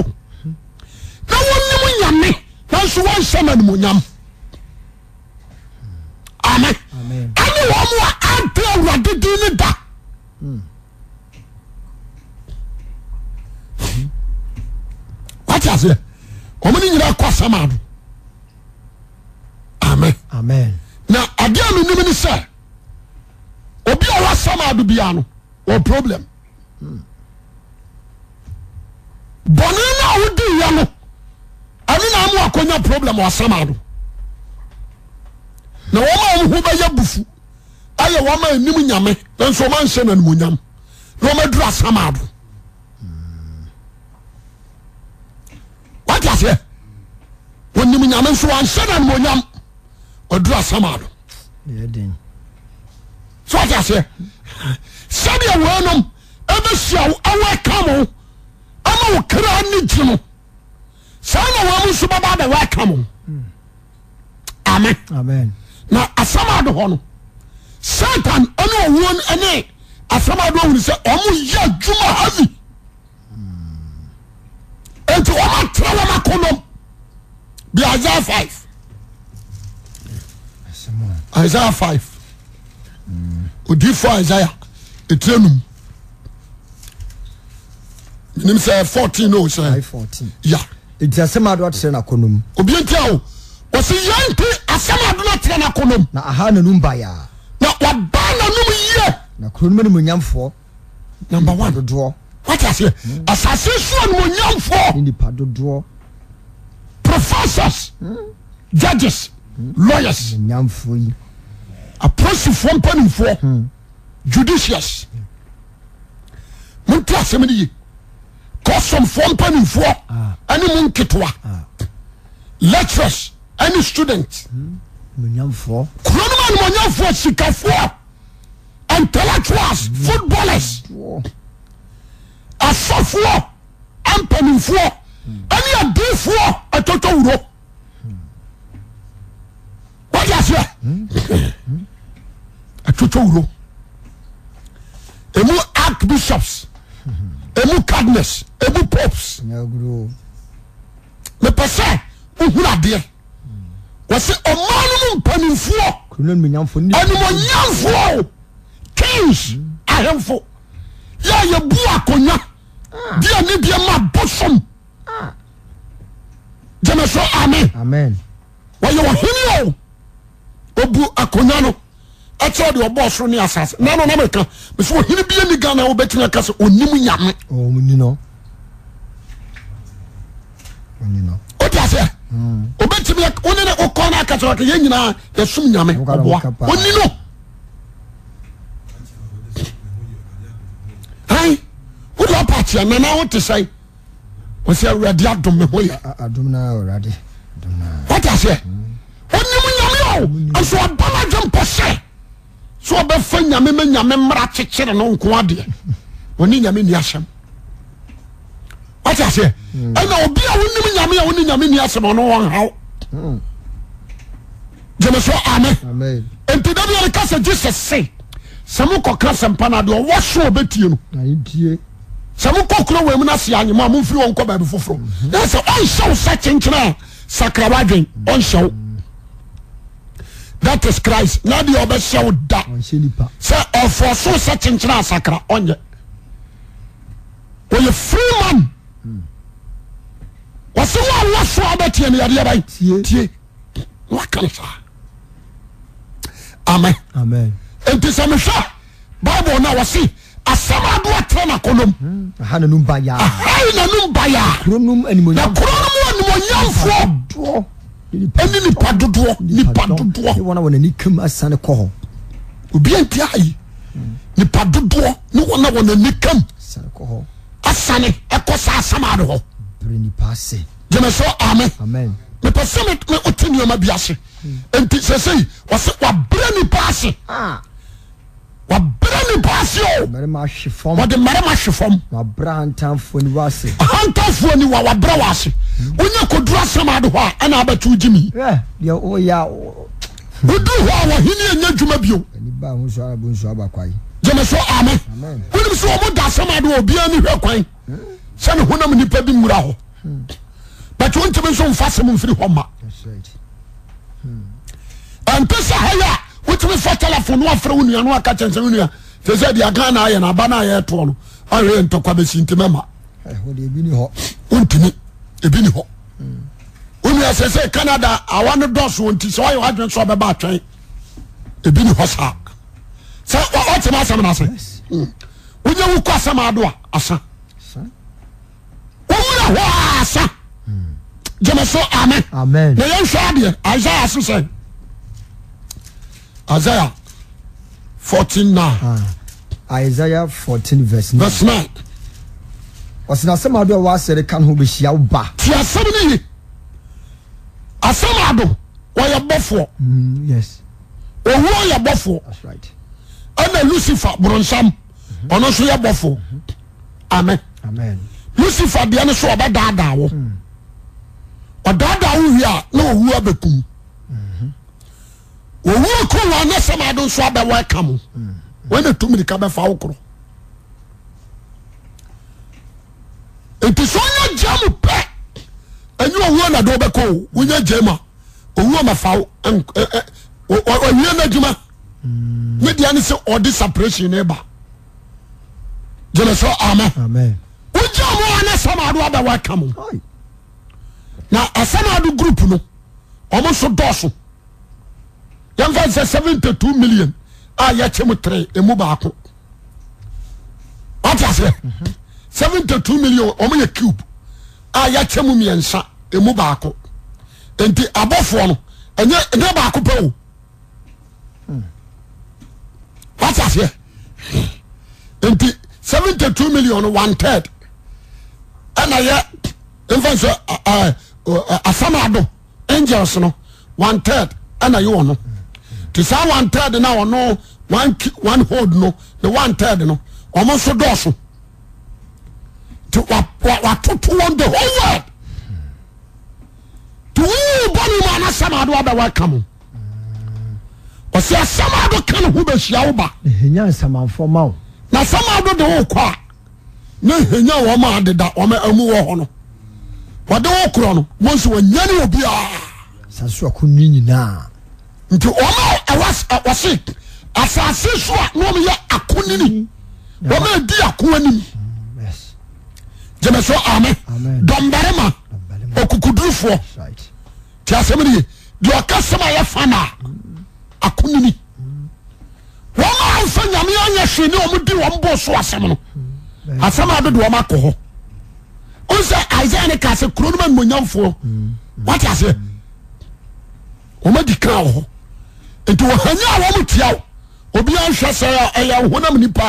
na wɔnim nyame nanso wɔnhyɛ no animonyam amen ɛne wɔn a ante awurade din ne da wate aseɛ wɔn ne nyinaa kɔ asɛm ado amen amen na adeɛ a menim ne sɛ obi a wasɛm ado biara no wɔ problem bɔne no a wodiiɛ no ɛno na ama akɔnya problem wɔ asɛm ado. Na wɔn a wɔn ho bɛyɛ bufu ayɛ wɔn a anim nyame nanso wɔn anhyɛ no animuonyam na wɔn aduru asamado. Wate aseɛ? Wɔnim nyame nso wɔanhyɛ no animuonyam waduru asamado. So wate aseɛ? Sɛdeɛ wɔnom ɛbɛhyia wo ɛwɔ ɛka mo ama wo kra ne gye no saa na wɔn nso bɛba abɛwɔ aka mo. Amen. Amen. Na asɛm ado hɔ no Satan ɛne owuo ɛne asɛm ado ahunu sɛ wɔn yɛ adwuma heavy. Nti wɔn atra wɔn akɔnɔm bi Isaiah 5. Isaiah 5. Odifo Isaiah etire num. Menim sɛ 14 o sɛ. 14. Ya. Enti asɛm ado atrɛ n'akɔnnɔ mu. Obi nti a o. Wɔsi yɛn nti asɛm ado no atrɛ n'akɔnnɔ mu. Na aha n'anum bayaa. Na wabaa n'anum yie. Na kuro no mu animuonyamfoɔ. Number one. Dodoɔ. Wate aseɛ. Asase so animuonyamfoɔ. Ne nipa dodoɔ. Professors. Judges. Lawyers. Animuonyamfoɔ yi. Apolisifoɔ mpanimfoɔ. Judicials. Monte asɛm no ye. Kɔsɔmfoɔ mpanimfoɔ ɛne mu nketewa. Lecturers ɛne students. Animuonyamfoɔ. Kuro no mu animuonyamfoɔ sikafoɔ. Intellectuals, footballers, asɔfoɔ, mpanimfoɔ ɛne adiifoɔ ɛtɔtɔ wuro. Wọ́n di aseɛ ɛtɔtɔ wuro. Emu archbishops, emu cardinals, emu popes. Mepɛ sɛ wohunu adeɛ. Wɔsi ɔman no mu mpanimfoɔ. Animuonyamfoɔ o kings ahemfo yɛ a yɛbu akonnwa de anidie ma bosom. Gyeme so amen. Wɔyɛ ɔhene o obu akonnwa no ɛkyerɛ deɛ ɔbɔɔ soro ne asase. Na no na meka mesɛ ɔhene bi ani Ghana wobɛtumi aka sɛ ɔnim Nyame. Wote aseɛ obɛtumi wone ne wokɔ no aka kyerɛ yɛn nyinaa yɛsom Nyame ɔboa ɔni no ai wode ɔpa akyea nana wote sɛn wɔsɛ awurade adom me ho yɛ wote aseɛ ɔnim Nyame o nso ɔba no adwe mpɔ sɛ sɛ ɔbɛfa Nyame ma Nyame mmara kyekyere no nko adeɛ ɔne Nyame nni asɛm wate aseɛ hmm. ɛna obi a wonim Nyame a wone Nyame nni asɛm ɔno ɔnhaw hmm. gyeme so amen nti da bi ɔreka sɛ Jesus se sɛ mokɔka asɛmpa no adeɛ ɔwɔ so ɔbɛtie no sɛ mokɔ kuro wɔ mu no ase anyema a momfiri hɔ nkɔ baabi foforɔ hmm. na sɛ ɔnhyɛ wo sɛ kyenkyene a sakra w'adwen ɔnhyɛ wo that is Christ na deɛ ɔbɛhyɛ wo da sɛ ɔfɔ so sɛ kyenkyene asakra ɔnyɛ ɔyɛ free man wɔsɛ wo a wɔ so a wobɛteɛ no yadeɛ ban tie na waka no saa amen nti sɛ mehwɛ bible no a wɔse asɛm ado atra n'akɔnɔm hmm. aha nanum bayaa aha nanum bayaa kuro nom animonyamfoɔ na kuro nom animonyamfoɔ ɛne nipa dodoɔ nipa dodoɔ ne wɔn a wɔn ani kam asane kɔ hɔ obi nti ayi nipa dodoɔ ne wɔn a wɔn ani kam asane ɛkɔ saa asɛm ado hɔ bere nipa ase gyeme so amen amen mepɛ sɛ me wote nneɛma bi ase nti sɛsɛyi wɔsɛ wabrɛ nipa ase ah. Wabrɛ nipa ase o. Mmarima ahwe fam. Wɔde mmarima ahwe fam. Wabrɛ ahantanfoɔ aniwa ase. Ahantanfoɔ aniwa wabrɛ wɔ ase. Wonya koduru asɛm ade hɔ a ɛna abɛto gyimi. Hwɛ deɛ woyɛ a. Woduru hɔ a wɔhene anya adwuma bio. Ani ba ho so ara bo nso aba kwae. Gyeme so amen. Wonim sɛ wɔn da asɛm ade hɔ obiara ni hwɛ kwan sɛ ne honam nipa bi nwura hɔ. But wontumi nso nfa asɛm mfiri hɔ ma. Ɛnte sɛ ha yi a wotumi fa telefon no afrɛ wo nua no aka kyɛn sɛ wo nua te sɛ deɛ Ghana ayɛ no aba no a yɛtoɔ no ahwɛ yɛ ntɔkwa bɛsi nti mɛma wontumi ebi ni hɔ wo nua sɛ sɛ Canada awa no dɔso nti sɛ woayɛ w'adwene sɛ ɔbɛba atwɛn ebi ni hɔ saa sɛ ɔtema asɛm no ase wonya wokɔ asɛm ado a asa Wɔwura hɔ ara sa. Gyeme so amen. Amen. Na yɛnhwɛ adeɛ Isaiah so sɛ. Isaiah 14 9. Ah, Isaiah 14 verse 9. Verse 9. Ɔsɛ na asɛm ado a ɛwɔ asɛre ka no ho bɛhyia wo ba. Ti asɛm no ye. Asɛm ado wɔyɛ bɔfoɔ. Mm, yes. Owuo yɛ bɔfoɔ. That's right. Ɛna Lucifer boronsam mhm. ɔno nso yɛ bɔfoɔ. Mhm. Amen. Amen. Lucifer deɛ no so ɔbɛdaadaa wo. Mm. Ɔdaadaa wo wie a na owuo abɛkum. Mhm. Owuo ku wɔn ne sɛm ado nso abɛwɔ ɛka mo. Wɔn na tu mirika bɛfa wo korɔ. Nti sɛ ɔnya gya mu pɛ ɛnyɛ owuo na de wobɛkɔ o wonya gya mu a owuo mɛfa wo ɔwie n'adwuma ne deɛ ne sɛ ɔde separation ne ba gyeme sɛ amen wogya mu a ne sɛm ado abɛwɔ ɛka mo na asɛm ado group no ɔmo nso dɔɔso yɛmfa sɛ 72 million a yɛkyɛ mu tere emu baako wate aseɛ 72 million ɔmo yɛ cube a yɛkyɛ mu mmiɛnsa emu baako nti abɔfoɔ no ɛnyɛ ɛnyɛ baako pɛ o wate aseɛ nti 72 million one third ɛna yɛ nfa sɛ asamado angels no one third ɛna yɛ ɔno te saa one third na ɔno one one hold no ne one third no wɔn nso dɔɔso te watoto wɔn the whole world te wuu bɔ ne mu anasɛm ado abɛwɔ ɛka mo ɔsɛ asɛm ado ka ne ho bɛhyia wo ba ɛhɛnya nsamanfoɔ ma wo na asɛm ado de wo kɔ a na ɛhɛnya wɔn a adeda wɔn amu wɔ hɔ no wɔde wo korɔ no wɔn nso wɔnya ne obiara asase akunini nyinaa nti wɔn a ɛwɔ wɔse asase so a na wɔn yɛ akunini wɔn a ɛdi ako anim gyeme so amen dɔmbarima okukudurufoɔ Ti asɛm no ye. Deɛ ɔka sɛm a yɛfa no a akonini. Wɔn a nfa nyame anyɛ hwee ne wɔn di wɔn bo so asɛm no. Asɛm a dodo wɔn akɔ hɔ. O sɛ Isaiah ne kaa sɛ kuro no ma nimonyamfoɔ. Wate aseɛ? Wɔn adi kan wɔ hɔ. Nti wɔhanya a wɔn tia wo. Obiara nhwɛ sɛ ɛyɛ honam nipa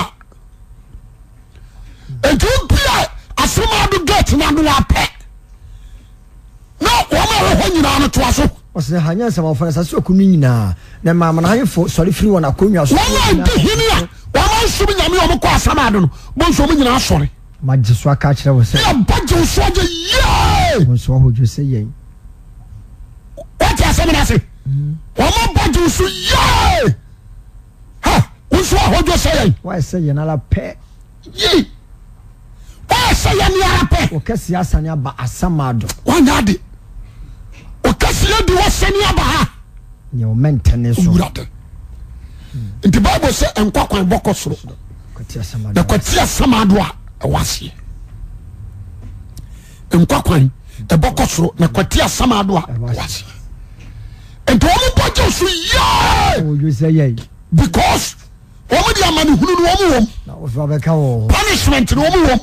a. Nti obi a asɛm a do gate no ano apɛ. Na wɔn a wɔwɔ hɔ nyinaa no toa so. Ɔsɛ hwanyan nsamanfoɔ no asase ɔko no nyinaa, na ɛmaa amanamanfo sɔre firi wɔn akonnwa so. Wɔn a ɛdi hene a wɔn ansom nyame a wɔkɔ asamado no, bɔ nso wɔn nyinaa sɔre. Magye so aka akyerɛ wo sɛ. Ne ɛbɔ gye wo so agye yee. Wo nso ahodwo sɛ yɛn. Wote asɛm no ase? Wɔn abɔ gye wo so yee. Ha, wo nso ahodwo sɛ yɛn. Woayɛ sɛ yɛn ara pɛ. Yie. Woayɛ sɛ yɛn ara pɛ. Wo kɛseɛ asane aba asamado. Woanyɛ ade. Wo kɛseɛ di wɔsane aba ha. Nyɛ wo mɛntɛne so. Owurade. Nti Bible sɛ nkwa kwan bɔkɔ soro. Na kwati asamado a ɛwɔ aseɛ. Nkwa kwan ɛbɔkɔ soro na kwati asamado a ɛwɔ aseɛ. Nti wɔn bɔ gye so yie. Because wɔn de amanehunu no wɔn wɔm. Na woso abɛka wɔn ho. Punishment no wɔn wɔm.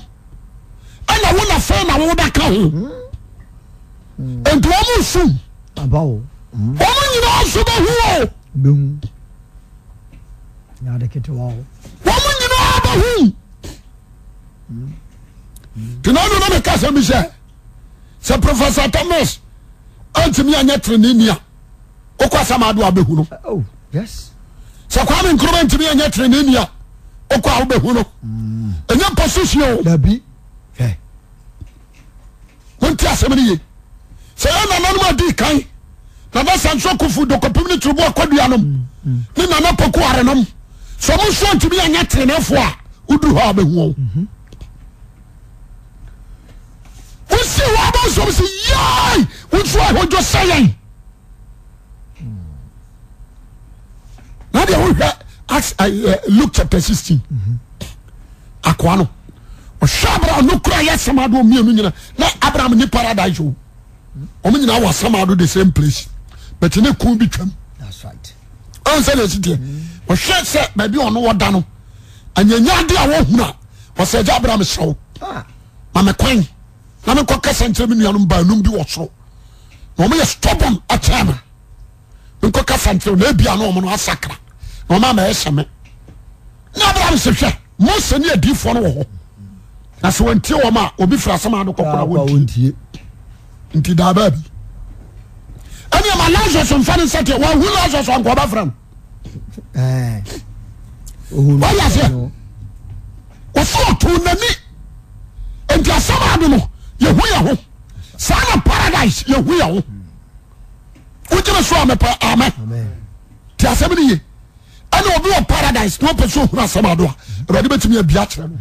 Ɛna wo na fɛn na wo bɛka ho. Hmm. Nti wɔn nsu. Aba o. Hmm. Wɔn nyinaa nso bɛ hu o. Bɛ hu. Nyade ketewa o. Wɔn nyinaa bɛ hu. Hmm. Tena no na mi kasa mi sɛ sɛ Professor Thomas antumi anyɛ tirinini a. wokɔ asɛm ado a wobɛhu no oh, sɛ Kwame Nkrumah ntumi anyɛ teneneni a wokɔ a wobɛhu no mm. ɛnyɛ position o wonte asɛm no ye sɛ yɛ nananom adi kan nana sanso kofu dɔkɔpem ne turubu akɔdua nom mm, mm. ne nana poku are nom sɛ ɔmo nso ntumi anyɛ tenenefoɔ a woduru hɔ a wobɛhu wɔn mhm. wosi hɔ abɔnsom sɛ yai wo nso ahodwo sɛ yɛn na deɛ wohwɛ Acts eh, eh, Luke chapter 16 akoa no ɔhwɛ Abraham no kura yɛ samado mmienu nyina na Abraham ni paradise o wɔn nyinaa wɔ samado the same place but ne kun bi twam ɔn sɛ na esi teɛ ɔhwɛ sɛ baabi ɔno wɔda no anyanya de a wɔhunu a ɔsɛ agya Abraham srɛw ah. ma me kwan na menkɔ kasa nkyerɛ me nuanom baanum bi wɔ soro na wɔn yɛ stubborn akyɛn me nkɔ kasa nkyerɛ na ebia na wɔn no asakra. na ɔma ma ɛhyɛ me. Na Abraham sɛ hwɛ Mose ne adiifoɔ no wɔ hɔ na sɛ wɔntie wɔn a obi firi asɛm ado kɔkɔ na wɔntie nti daa baabi ɛne ɛma Lazarus mfa ne nsa teɛ wɔahu Lazarus anka ɔbɛfrɛ no wɔyɛ aseɛ wɔsɛ ɔtoo n'ani nti asɛm ado no yɛhu yɛ ho saa na paradise yɛhu yɛ ho wogyeme so a mepɛ amen ti asɛm no ye ɛna obi wɔ paradise na ɔpɛ sɛ ohunu asɛm ado a awurade bɛtumi abia kyerɛ no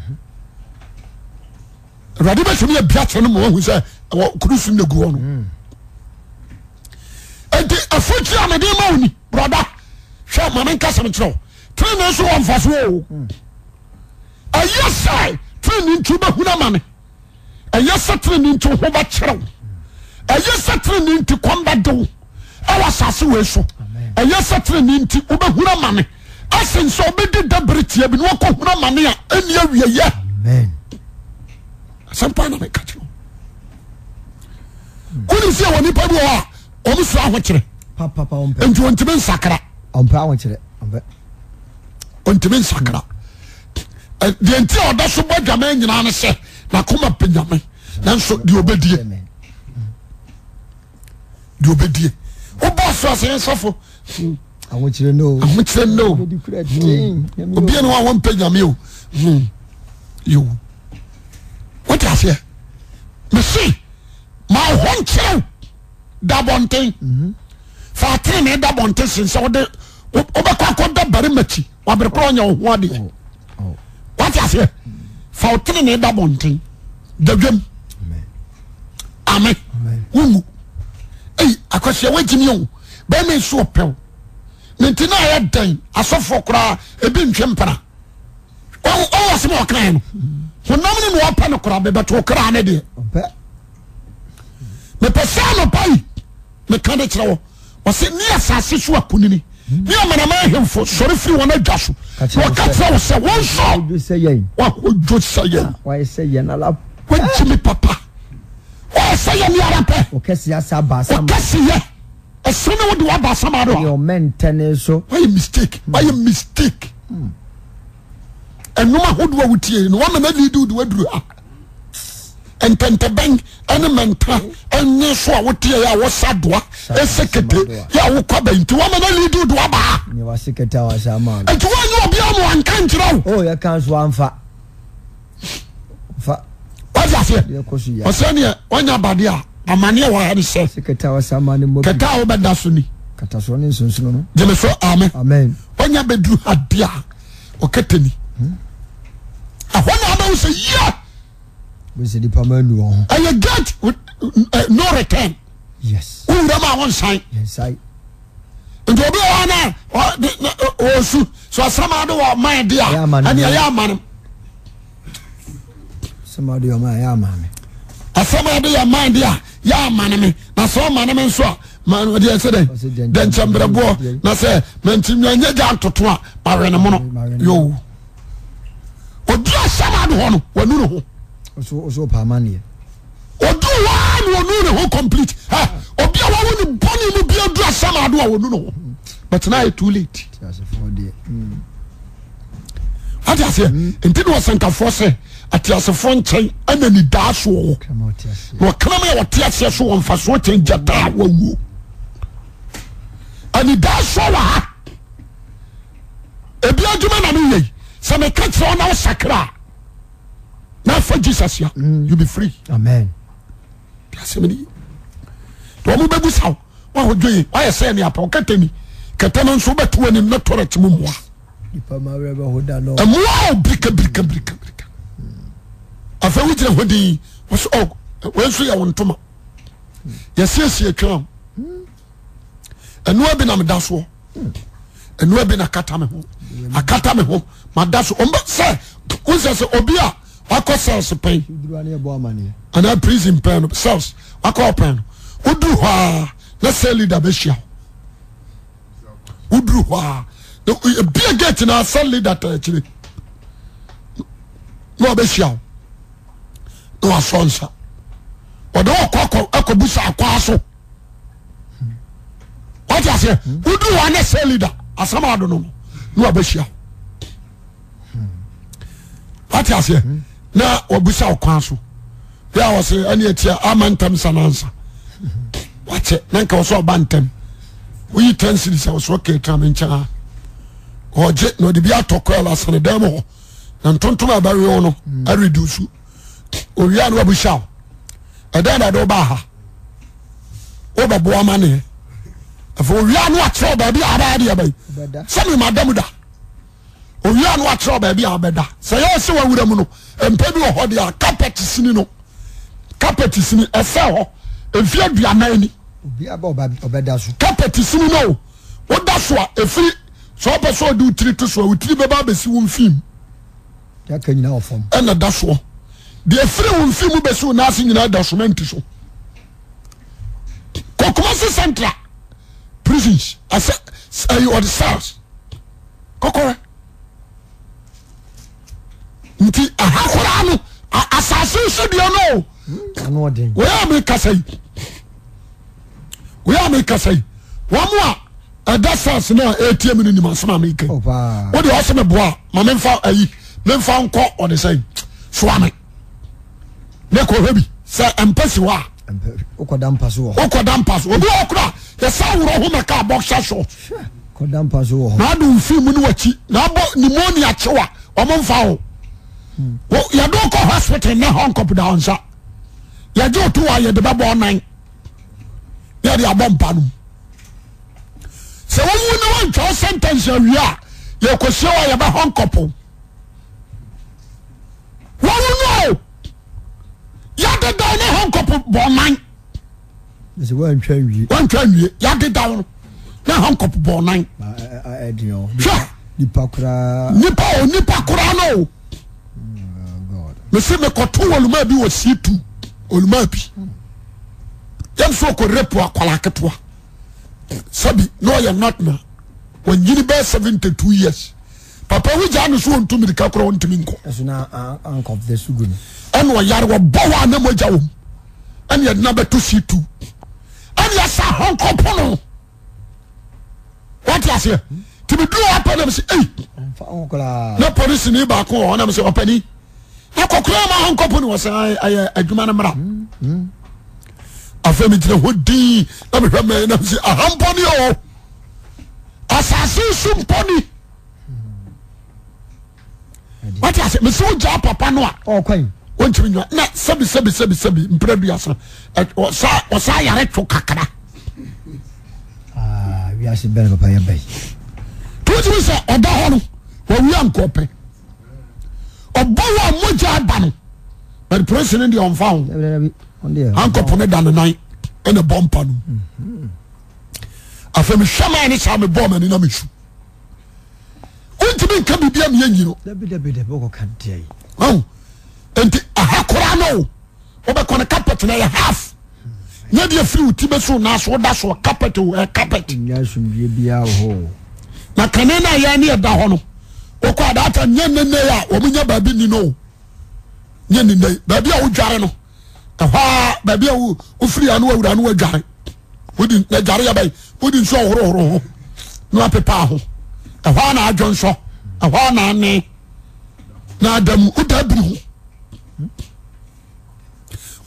awurade bɛtumi abia kyerɛ no ma wahu sɛ ɛwɔ kurusu no gu hɔ no mm. nti afotu a mede ma wo ni brɔda hwɛ ma menka sɛm kyerɛ wo tenene so wɔ mfasoɔ o mm. ɛyɛ sɛ tenene nti wobɛhunu amane Ɛyɛ sɛ tenenee nti wo ho bɛkyerɛ wo. Ɛyɛ sɛ tenenee nti kɔm bɛde wo ɛwɔ asase wei so. Ɛyɛ sɛ tenenee nti wobɛhunu amane ɛsen sɛ wobɛdi da bere tia bi na wakɔhunu amane a ɛnni awieyɛ. Asɛm paa na meka kyerɛ wo. Wonim sɛ wɔ nipa bi wɔ hɔ a wɔn suro ahokyerɛ nti wɔntumi nsakra. Ɔntumi nsakra. Deɛ nti a ɔda so bɔ adwaman nyinaa ne sɛ n'akoma pɛ nyame nanso deɛ ɔbɛdie deɛ ɔbɛdie wobɔ so ase nsɔfo hmm. ahokyerɛ no ahokyerɛ no hmm. obi ne wa wɔmpɛ nyame o hmm. yo wote aseɛ mese ma ho nkyerɛw da bɔnten mhm. fa atenene da bɔnten sen sɛ wode wobɛkɔ akɔda barima akyi wabere korɔ ɔnyɛ wo ho adeɛ oh, oh. wate aseɛ fa wo tenene da bɔnten da dwam ame wonwu ei akwasia woagyimi o bɛrima nso ɔpɛw ne nti na ayɛ dɛn asɔfoɔ koraa ebi ntwe mpena ɔwɔ asɛm a ɔkae no honam no na ɔpɛ no koraa bɛbɛto kra ne deɛ mepɛ sɛ anɔpa yi meka de kyerɛ wɔ ɔsɛ ne asase so akunini ne amanama ahemfo sɔre firi wɔn adwa so na wɔka kyerɛ wo sɛ wɔn nso wahodwo sɛ yɛn wayɛ sɛ yɛn ala wagye me papa wɔyɛ sɛ yɛn ara pɛ ɔkɛse asa aba asama ɔkɛse yɛ ɛsɛ ne wode waba asama do a ɔmɛntɛne so wayɛ mistake wayɛ mistake ɛnwom ahodoɔ a wotie no wɔma no alidi wode waduru ha ntɛntɛbɛn ɛne mɛnta ɛnye so a woteɛ yɛ a wɔsa doa ɛsɛ kete yɛ a wokɔ bɛn nti wɔma no alidi wode wabaa nti wɔnyɛ obiara ma wanka nkyerɛ wo oh, yɛka nso amfa fa wate aseɛ ɔsɛ neɛ wanya abade a amaneɛ wɔ ha ne sɛ kɛtɛ a wobɛda so ni gyeme so amen wanya bɛduru ha de a ɔkɛtɛ ni ɛhɔ na abɛwo sɛ yɛ ɛyɛ gate eh, no return wowura mu a wonsan nti obi wɔ hɔ na ɔsu so asɛm ade wɔ ɔman de a ɛne ɛyɛ amane Asɛm ade yɛ ɔman yɛ amane. Asɛm ade yɛ ɔman de a yɛ amane me na sɛ ɔmane me nso a ma deɛ ɛsɛ dɛ dɛ nkyɛnbrɛboɔ na sɛ mɛnti nwa nyɛ gya ntoto a ma wɛne mono yoo odu asɛm ade hɔ no wanu ne ho. Ɔso ɔso ɔpɛ amaneɛ. Odu hɔ a na onu ne ho complete ɛ obi a wawo ne bɔne mu bi adu asɛm ade a wɔnu ne ho but now it's too late. Wate aseɛ hmm. nti na ɔsɛnkafoɔ sɛ ateasefoɔ nkyɛn ɛna nidaa soɔ wɔ na ɔkram a ɔte aseɛ so wɔ mfasoɔ kyɛn gyata a wawuo anidaa soɔ wɔ ha ebi adwuma na meyɛ yi sɛ meka kyerɛ wo na wosakra a na afa Jesus ya hmm. you be free amen asɛm ni wɔn bɛbu sa wo wahodwo yi wayɛ sɛ ɛne apɛ ɔkɛtɛ ni kɛtɛ no nso wobɛto anim na tɔrɛt mu mmoa mmoa o birika birika birika birika afei wogyina hɔ din wɔsɛ ɔ wei nso yɛ wo ntoma yɛsiesie twɛn o ɛnoa bi na meda soɔ ɛnoa bi na akata me ho akata me ho mada so ɔmbɛ sɛ wosɛ sɛ obi a wakɔ cells pɛn anaa prison pɛn no cells wakɔ pɛn no woduru hɔ a na cell leader bɛhyia woduru hɔ a na ebia gate na cell leader ta akyire na wabɛhyia wo na wasɔ nsa wɔde wɔkɔ akɔbusa akwaa so wate aseɛ woduru hɔ a na cell leader asɛm ado no no. na wabɛhyia wate aseɛ na wabusa wo kwan so yɛ a wɔsɛ ɛne atia ama ntɛm sa nansa wakyɛ na nka wɔsɛ ɔba ntɛm woyi ten series a wɔsɛ ɔkɛ tra me nkyɛn a ɔgye na ɔde bi atɔ kɔɛl asane dan mu hɔ na ntontom a ɛbɛwe wo no aredusu owia no wabusa wo ɛdɛn na ɛde wo baa ha wobɛboa ma neɛ afei owia no akyerɛw baabi a abɛyɛ deɛ bɛyi sɛ mema da mu da owia no akyerɛw baabi a abɛda sɛ yɛ sɛ wawura mu no mpɛ bi wɔ hɔ deɛ a carpet sini no carpet sini ɛsɛ hɔ mfie aduanan ni carpet sini no woda so a ɛfiri sɛ ɔpɛ sɛ ɔde wo tiri to so a wo tiri bɛba abɛsi wo mfim ɛna da soɔ deɛ ɛfiri wo mfim mu bɛsi wo nan ase nyinaa da sumɛnti so kɔ Kumasi Central prisons asɛ ɛyi ɔde cells kɔkɔrɛ nti aha koraa no asase nso deɛ no wɔyɛ a mekasa yi wɔyɛ a mekasa yi wɔn a ɛda cells no a ɛretie mi no nim asɛm a meka yi wode ɔsɛ meboa ma memfa ayi memfa nkɔ ɔde sɛn soa me ne kɔhwɛ bi sɛ mpa si hɔ a wokɔda mpa so wɔ hɔ wokɔda mpa so obi wɔ kora yɛsɛ worɔ ho mɛka boxer short kɔda mpa so wɔ hɔ na ade mfiri mu ne wakyi na abɔ pneumonia kyew a ɔmo mfa ho yɛde wokɔ hospital na hɔ nkɔp da nsa yɛgye woto a yɛde bɛbɔ ɔnan na yɛde abɔ mpa no mu sɛ wowu na woantwa wo sentence awie a yɛkɔsie wɔ yɛbɛhɔ nkɔpo wɔwu no yɛdedaw ne hɔ nkɔpo bɔ nan woantwa nwie woantwa nwie yɛadedaw no ne hɔ nkɔpo bɔ nan hwɛ nipa koraa nipa o nipa koraa no o oh, mese mekɔto oluma bi wɔ c2 oluma bi yɛm sɛ ɔkɔ rape akwalaa ketewa sɛbi na ɔyɛ nɔtna wanyini bɛyɛ 72 years papa wo gyaa no so ɔntu mirika korɔ ɔntumi nkɔ ɛna ɔyare wɔbɔ hɔ a na mogya wɔ mu ɛne ɛde no abɛto c2 ɛne ɛsa hɔnkɔ pono wate aseɛ nti meduru hɔ apɛ nam sɛ ei na polisi ni baako wɔ hɔ nam sɛ ɔpani na kɔkora ma hɔnkɔ pono wɔ sɛ ɛyɛ adwuma no mmara afei megyina hɔ din na mehwɛ mɛ nam sɛ ahampɔne o asase so mpɔne wate ase mesi wo gyaa papa no a ɔntumi nwa na sɛbi sɛbi sɛbi sɛbi mpere duasa ɔsa ɔsa yare two kakra. Ah, wiase bɛn papa yɛ bɛyi. Tuntun sɛ ɔda hɔ no wɔwia nkɔpɛ ɔbɔ wɔ a mogya aba no but polisi no deɛ ɔnfa ho ankɔpɔ no da ne nan ɛna bɔ mpa no mhm. afei mehwɛ maa ne saa mebɔɔ m'ani na mesu. Wontumi nka biribi a meyɛ nyi no. Nti aha koraa no o wobɛkɔ no carpet na yɛ half nyɛ deɛ firi wo ti bɛsi wo nan so woda so carpet o ɛ carpet. Na kane no a yɛn ne ɛda hɔ no wokɔ adaata nyɛ nnɛnnɛ a wɔn nya baabi ni no nyɛ nnɛnnɛ baabi a wodware no ɛhɔ a baabi a wofiri ano awura no wadware wodi na dware yɛ bɛyi wodi nsuo ɔhorohoro ho na wapepa ho ɛhɔ a na adwo nsɔ ɛhɔ a na ane na adamu woda abiri ho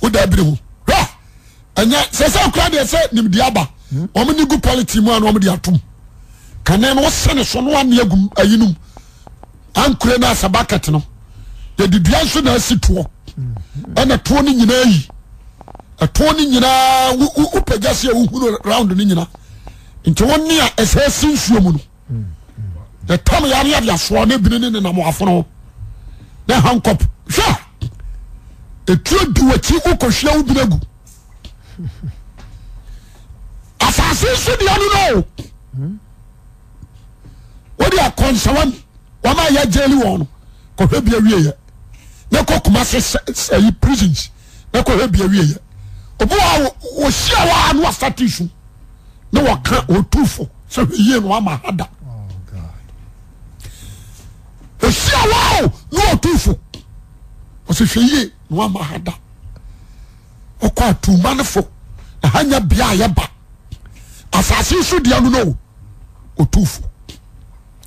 woda abiri ho hwɛ ɛnyɛ sɛ sɛ okura deɛ sɛ nimdeɛ aba wɔn ne gu pɔliti mu a na wɔn de atum kane no wɔsɛ ne so no ane agu ayinum ankure no asɛ bucket no yɛde dua nso na asi toɔ ɛna toɔ no nyinaa yi ɛtoɔ no nyinaa wopagya se a wohunu round no nyina nti wo ne a ɛsɛ asi nsuo mu no yɛtam yɛ ne yɛde asoa ne bini ne nenam afono ne hankɔp hwɛ ɛtuo di wakyi wokɔhwia wo bini agu asase so deɛ no no wode akɔnsawam wɔn a yɛgyeli wɔn no kɔhwɛ bi awieɛ na kɔ Kumasi ayi prisons na kɔhwɛ bi awieɛ obi wɔ wɔhyia wɔ a na wasate su na wɔka ɔtufo sɛ hwɛ yie no ama ha da ɔhyia wɔ a na ɔtufo ɔsɛ hwɛ yie no ama ha da ɔkɔ atuma no fo na ha nya bea a yɛba asase so deɛ no no ɔtufo.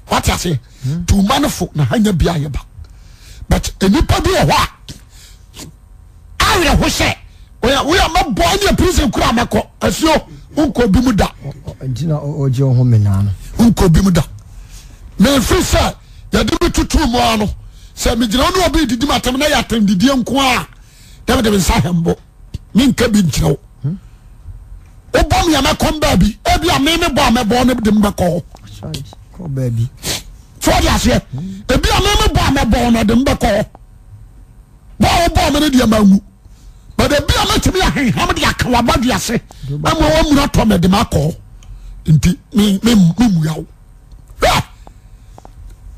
Wate aseɛ? Tu ma no fo na ha nya bi ayɛ ba. But nnipa bi wɔ hɔ a awerɛho sɛ woyɛ woyɛ mɛbɔ ɛne prison kura mɛkɔ asuo wonkɔ bi mu da. Nti na ɔgye wo ho menaa no. Wonkɔ bi mu da. Mefiri sɛ yɛde me tutu mu ara no sɛ megyina wo ne obi didi ma atɛm na yɛ atɛm didie nko a na mede me nsa hɛmbo menka bi nkyerɛ wo. Wobɔ me a mɛkɔm baabi ebi a me mebɔ a mɛbɔ no de me bɛkɔ hɔ. So ɔde aseɛ ebi a me mebɔ a mɛbɔ no de me bɛkɔ hɔ. Bɔ a wobɔ me no deɛ manwu but ebi a mɛtumi ahenham de aka w'abɔdwe ase ama wamuna tɔ me de makɔ hɔ nti me me mmua wo. Hwɛ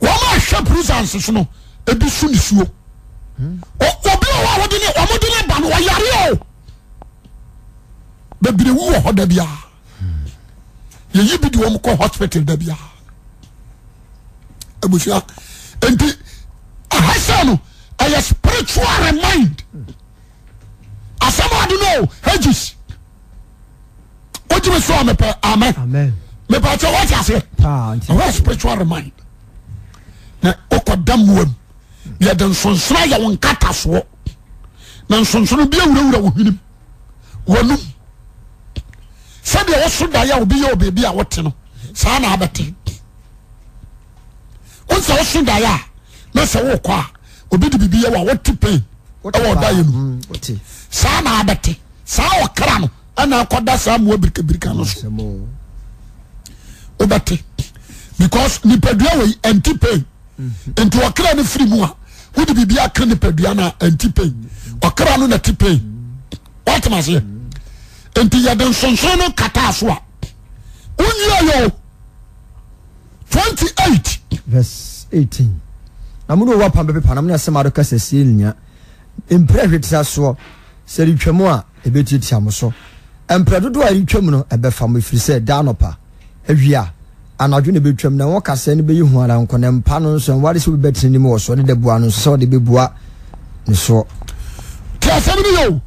wɔn a hwɛ prisons so no ebi su nisuo. Obi a wɔde ne wɔn de ne ba no ɔyare o. Bebree wu wɔ hɔ da biara. Yɛyi bi de wɔn kɔ hospital da biara. Abusua nti ahasa no ɛyɛ spiritual remind. Asɛm ade no Hagis. Wogye me so a mepɛ amen. Mepɛ kyɛ wɔte aseɛ. Ɛhɔ spiritual remind. Na wokɔ da mmoa mu. Yɛde nsonsono ayɛ wo nkatasoɔ. Na nsonsono bi awurawura wo hwenem. W'anum. Sɛdeɛ woso daeɛ a obi yɛ wɔ baabi a wote no, saa na abɛte. Wonsɛ woso daeɛ a na sɛ wokɔ a obi de biribi yɛ wo a wote pain ɛwɔ ɔdaeɛ no mu. Mm, saa na abɛte. Saa ɔkra no ɛna akɔda saa mmoa birikabirika no so. Wobɛte because nipadua wɔ yi ɛnti pain. Nti ɔkra no firi mu a wode biribi aka nipadua no a ɛnti pain. Ɔkra no na ti pain. Woatem aseɛ? Nti yɛde nsonsono no kataa so a wonwie yɛ o. 28. Verse 18. Na mo ne owu apam bɛpepa, na mo ne asɛm a ado kasa sie nnya. Mpire hwetra soɔ, sɛ ɛretwam a, ɛbɛtiatia mo so. Mprɛ dodoɔ a ɛretwam no, ɛbɛfa mo, ɛfiri sɛ daa anɔpa, awia, anadwo na ɛbɛtwam, na ɛho kasɛɛ no bɛyi hu ara nko, na mpa no nso, ɛnware sɛ obi bɛtena anim wɔ soɔ, ne dabua no nso, sɛ ɔde bɛbua ne soɔ. Te asɛm no yɛ o.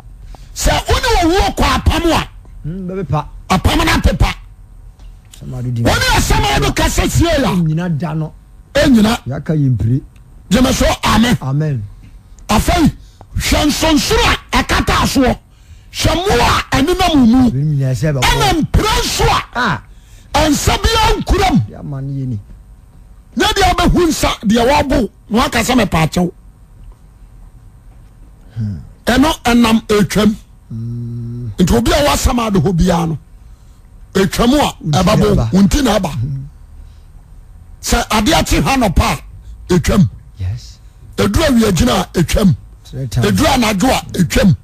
Sɛ wo ne owuo kɔ apam a, bɛpepa. Apam no apepa. Wo ne asɛm a ado kasa sie a, ɛnyina da no. Ɛnyina. Yɛaka yɛ mpire. Gyeme so amen. Amen. Afei hwɛ nsonsono a ɛkata asoɔ, hwɛ mmoa a ɛnenam wo mu, ɛna mpire nso a nsa biara nkura mu. Nyɛ deɛ wobɛhu nsa deɛ wɔbo na waka sɛ mepaakyɛw. Ɛno ɛnam ɛtwam. Nti obi a wasɛm ade hɔ biara no ɛtwam a ɛbɛbo wo nti na ɛba. Sɛ adeɛ kye ha nɔpa a ɛtwam. Ɛduru awiagyina a ɛtwam. Ɛduru anadwo a ɛtwam.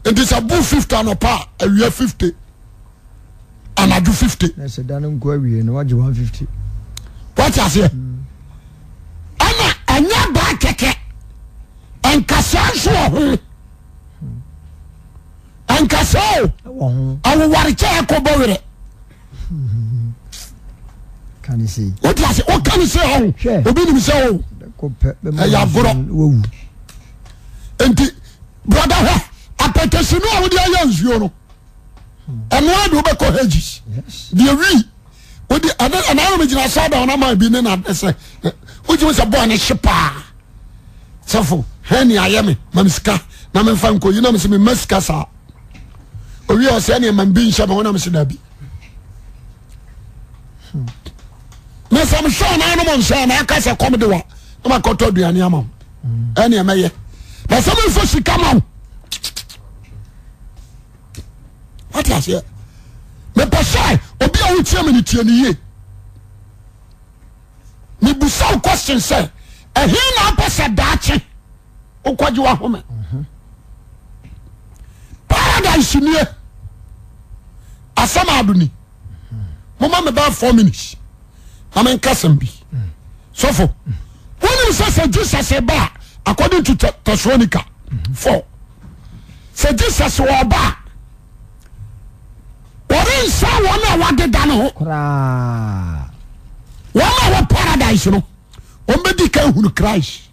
Nti sɛ bo 50 anɔpa a awia 50 anadwo 50. Na sɛ da no nko awie no wagye 150. Wate aseɛ? Ɛna ɛnyɛ baa kɛkɛ nkasa nso wɔ ho. Nkasa o awoware kyɛ ɛkɔ bɔ werɛ. Wote ase woka ne sɛ ɔho obi nim sɛ o ɛyɛ agorɔ nti brɔda hɔ apɛtɛsi no a wode ayɛ nsuo no ɛno ara de wobɛkɔ Hades deɛ wii wode ɛne ɛna no gyina sɛ ɔda ɔna man bi ne na sɛ wogyimi sɛ bɔɔ ne hye paa sɛfo hɛn ne ayɛ me ma me sika na memfa nkɔ yi na me sɛ mema sika saa owie ɔsɛ ɛne ɛma bi nhyɛ me ho na me sɛ dabi na sɛ mehwɛ ɔna anom nsa na aka sɛ kɔm de wa na makɔtɔ aduane ama wo ɛne ɛmɛyɛ na sɛ memfa sika ma wo wate aseɛ mepɛ sɛ obi a wotie me no tie ne yie mebusa wo question sɛ ɛhe na apɛ sɛ daakye wokɔgye wahome paradise nie asɛm ado ni moma me bɛɛ 4 minutes na menka sɛm bi sɔfo wonim sɛ sɛ Jesus ba a according to Thessalonica 4 sɛ Jesus ɔba a wɔrensa wɔn a wɔadeda no ho wɔn a wɔ paradise no wɔn bɛdi kan hunu Christ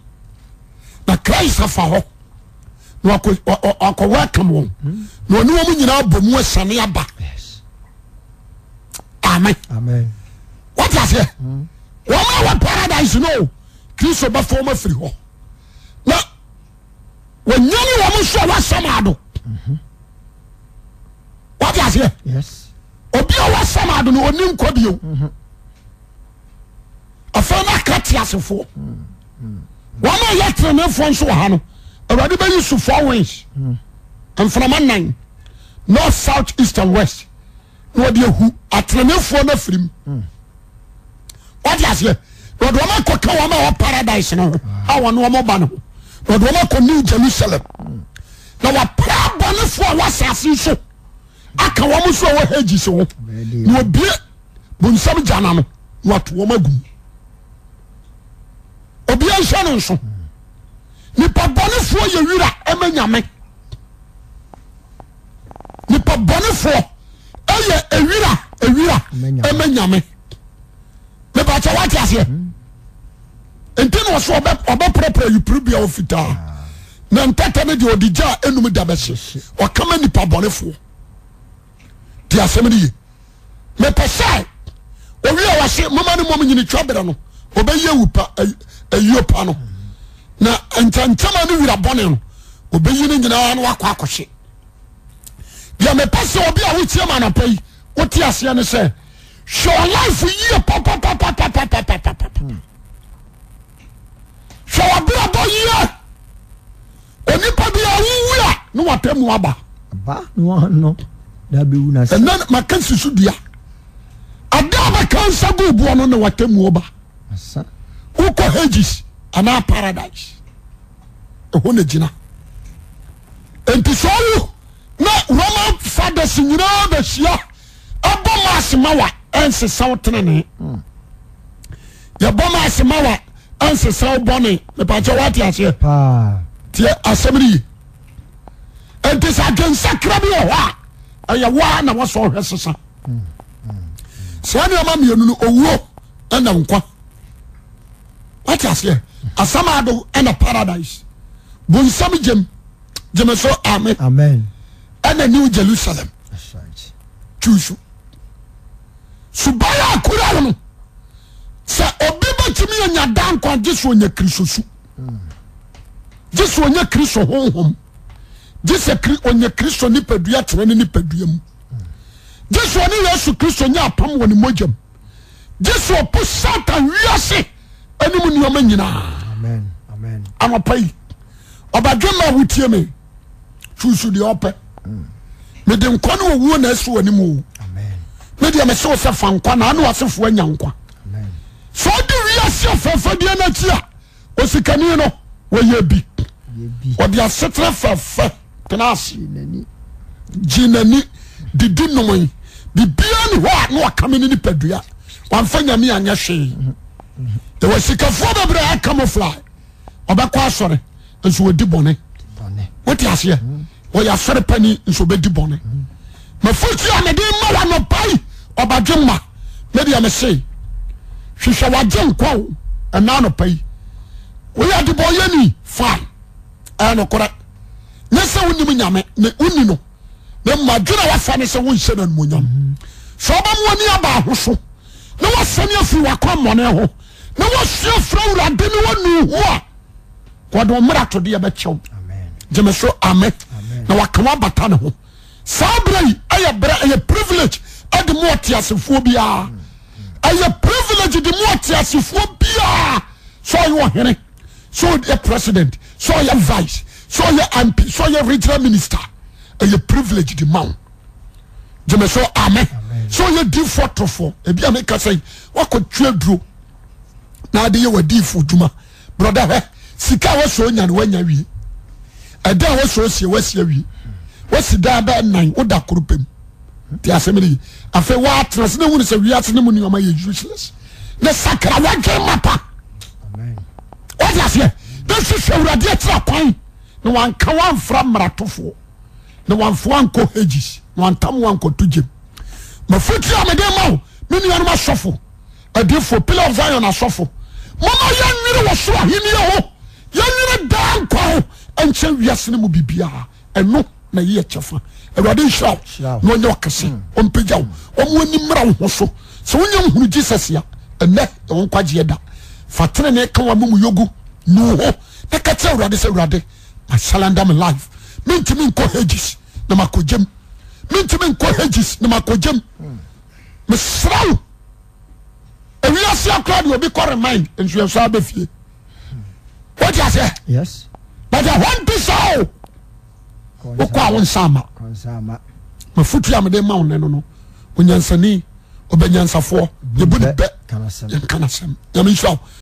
na Christ afa hɔ na wakɔ welcome wɔn na ɔne wɔn nyinaa bɔ mu asiane aba amen wate aseɛ hmm. Wɔn a wɔ paradise no, Kristo bɛfa wɔn afiri hɔ na wɔnyane wɔn nso a wɔasɛm ado. Wate aseɛ? Obi a wɔasɛm ado no ɔni nkwa bio. Afei na aka te asefoɔ. Wɔn a yɛ tenenefoɔ nso wɔ ha no, Awurade bɛyi so four wings, mframa nan, north, south, east and west. Na wɔde ahu atenenefoɔ no afiri mu. Wate aseɛ? Na wɔde wɔn akɔka wɔn a wɔ paradise no ho a wɔne wɔn ba no ho. Na wɔde wɔn akɔ New Jerusalem. Na wɔapra abɔnefoɔ a wɔ asase so aka wɔn nso a wɔ Hades ho. Na wɔbie bonsam gya no ano na wɔato wɔn agu mu. Obiara nhyɛ no nso. Nipa bɔnefoɔ yɛ wira ɛma nyame. Nipa bɔnefoɔ ɛyɛ ewira ewira ɛma nyame. Mepakyɛ wate aseɛ. Nti na ɔso ɔbɛprapra yipiri bia ɔfitaa na ntɛtɛ no deɛ ɔde gya a enum da bɛhye. Ɔkama nipa bɔnefoɔ. Ti asɛm no ye. Mepɛ sɛ owie a wɔse moma no mmom nyini twa berɛ no ɔbɛyi awu pa ayio pa no na nkyɛnkyɛma ne wira bɔne no ɔbɛyi no nyinaa na wakɔ akɔhye. Deɛ mepɛ sɛ obi a wotie ma anɔpa yi wote aseɛ ne sɛ hwɛ wo life yie papapapapapapapa. Hwɛ w'abrabɔ yie. Onipa bi a wowu a ne w'atemmu aba. Aba ne wɔn no na bɛwu na sɛ. Ɛnɛ maka si so dua. Ada a bɛka nsa gu boɔ no na w'atemmu ba. Asa. Wokɔ Hades anaa paradise. Ɛhɔ na gyina. Enti sɛ ɔwu na Roman fathers nyinaa bɛhyia ɛbɔ mass ma wa ɛnsesa wo tenene. Yɛbɔ mass ma wa ɛnsesa wo bɔne. Mepakyɛ wate aseɛ? Tiɛ asɛm no ye. Enti sɛ adwensakra bi wɔ hɔ a ɛyɛ woa na wɔsɔ ɔhwɛ sesa. Saa nneɛma mmienu no owuo ɛna nkwa. Wate aseɛ? Asamado ɛna paradise. Bonsam gyem. Gyeme so amen. Amen. Ɛna New Jerusalem. Choose. Suban a kura wo no sɛ obi bɛtumi anya daa nkwa gye sɛ ɔnya Kristo su. Gye sɛ ɔnya Kristo honhom. Gye sɛ ɔnya Kristo nipadua tena ne nipadua mu. Gye sɛ ɔne Yesu Kristo nya apam wɔ ne mogya mu. Gye sɛ ɔpo Satan wiase anim nneɛma nyinaa. Anɔpa yi ɔbadwemma a wotie me chusu deɛ ɔpɛ. Mede nkwa ne owuo na asi w'anim o. Me deɛ mese wo sɛ fa nkwa na ano asefoɔ anya nkwa. Sɛ ɔde wiase afɛfɛdeɛ no akyi a osikani no wɔyɛ bi. Ɔde asetena fɛfɛ tena ase gye n'ani didi nomoi biribiara ni hɔ a na ɔkame ne nipadua wamfa nyame anyɛ hwee. Yɛwɔ sikafoɔ bebree a camouflage ɔbɛkɔ asɔre nso ɔdi bɔne. Wote aseɛ? Ɔyɛ asɔre pani nso ɔbɛdi bɔne. Mafotu a mede ma wa nɔpa yi ɔbadwe ma medeɛ mese hwehwɛ wagye nkwa o ɛna anɔpa yi woyɛ adebɔyɛni fine ɛyɛ nokorɛ nyɛ sɛ wonim nyame ne wonni no na mmom adwene a wafa ne sɛ wonhyɛ no animuonyam sɛ ɔbɛma w'ani aba ho so na wasane afiri w'akwammɔne ho na wasua afiri awurade ne wanu ho a wɔde wo mmaratodeɛ bɛkyɛw gyeme so amen na waka wabata ne ho saa berɛ yi ɛyɛ berɛ ɛyɛ privilege ɛde mu ɔteasefoɔ biara ɛyɛ privilege de mu ɔteasefoɔ biara sɛ ɔyɛ ɔhene sɛ ɔyɛ president sɛ ɔyɛ vice sɛ ɔyɛ mp sɛ ɔyɛ regional minister ɛyɛ privilege de ma wo gyeme so amen sɛ ɔyɛ difoɔ torofoɔ ebi a meka sɛ wakɔtwe aduro na ade yɛ wadifoɔ dwuma brɔda hwɛ sika a wɔsɔ onya no wanya wie ɛda a wɔsɔ osie wasi awie wasi dan bɛɛ nan woda koro pɛm te asɛm no yi afei woatena se na wunu sɛ wiase no mu nneɛma yɛ useless ne sakra wadwen mapa wode aseɛ na hwehwɛ awurade akyira kwan na wanka wamfra mmaratofoɔ na wamfa wankɔ Hades na wantam wankɔto gyem mafotu a mede ma wo me nuanom asɔfo adiifoɔ Pillar of Zion asɔfo mama yɛnwere wɔ soro ahenni ho yɛnwere daa nkwa ho ɛnkyɛ wiase no mu biribiara ɛno na yiyɛ kyɛfa awurade nhyira wo na ɔnyɛ ɔkɛse ɔmpagya wo ɔmo ani mmra wo ho so sɛ wonya nhunu Jesus a. Ɛnɛ ɛwɔ nkwagyeɛ da. Fa tenenee ka w'amumuyɔ gu. Nu ho na ka kyerɛ Awurade sɛ, Awurade, ma surrender my life. Mentumi nkɔ Hades na makɔ gyam. Mentumi nkɔ Hades na makɔ gyam. Mesrɛ wo. Ewiase akora deɛ obi kɔ remind nso yɛn nso abɛ fie. Wote aseɛ? Yes. But ɛhɔ nte saa o. Wokɔ a wo nsa ama. Mafutu a mede ma wo nɛ no no, onyansani, ɔbɛnyansafoɔ, yɛbu ne bɛ, yɛnka n'asɛm. Nyame nhyira wo.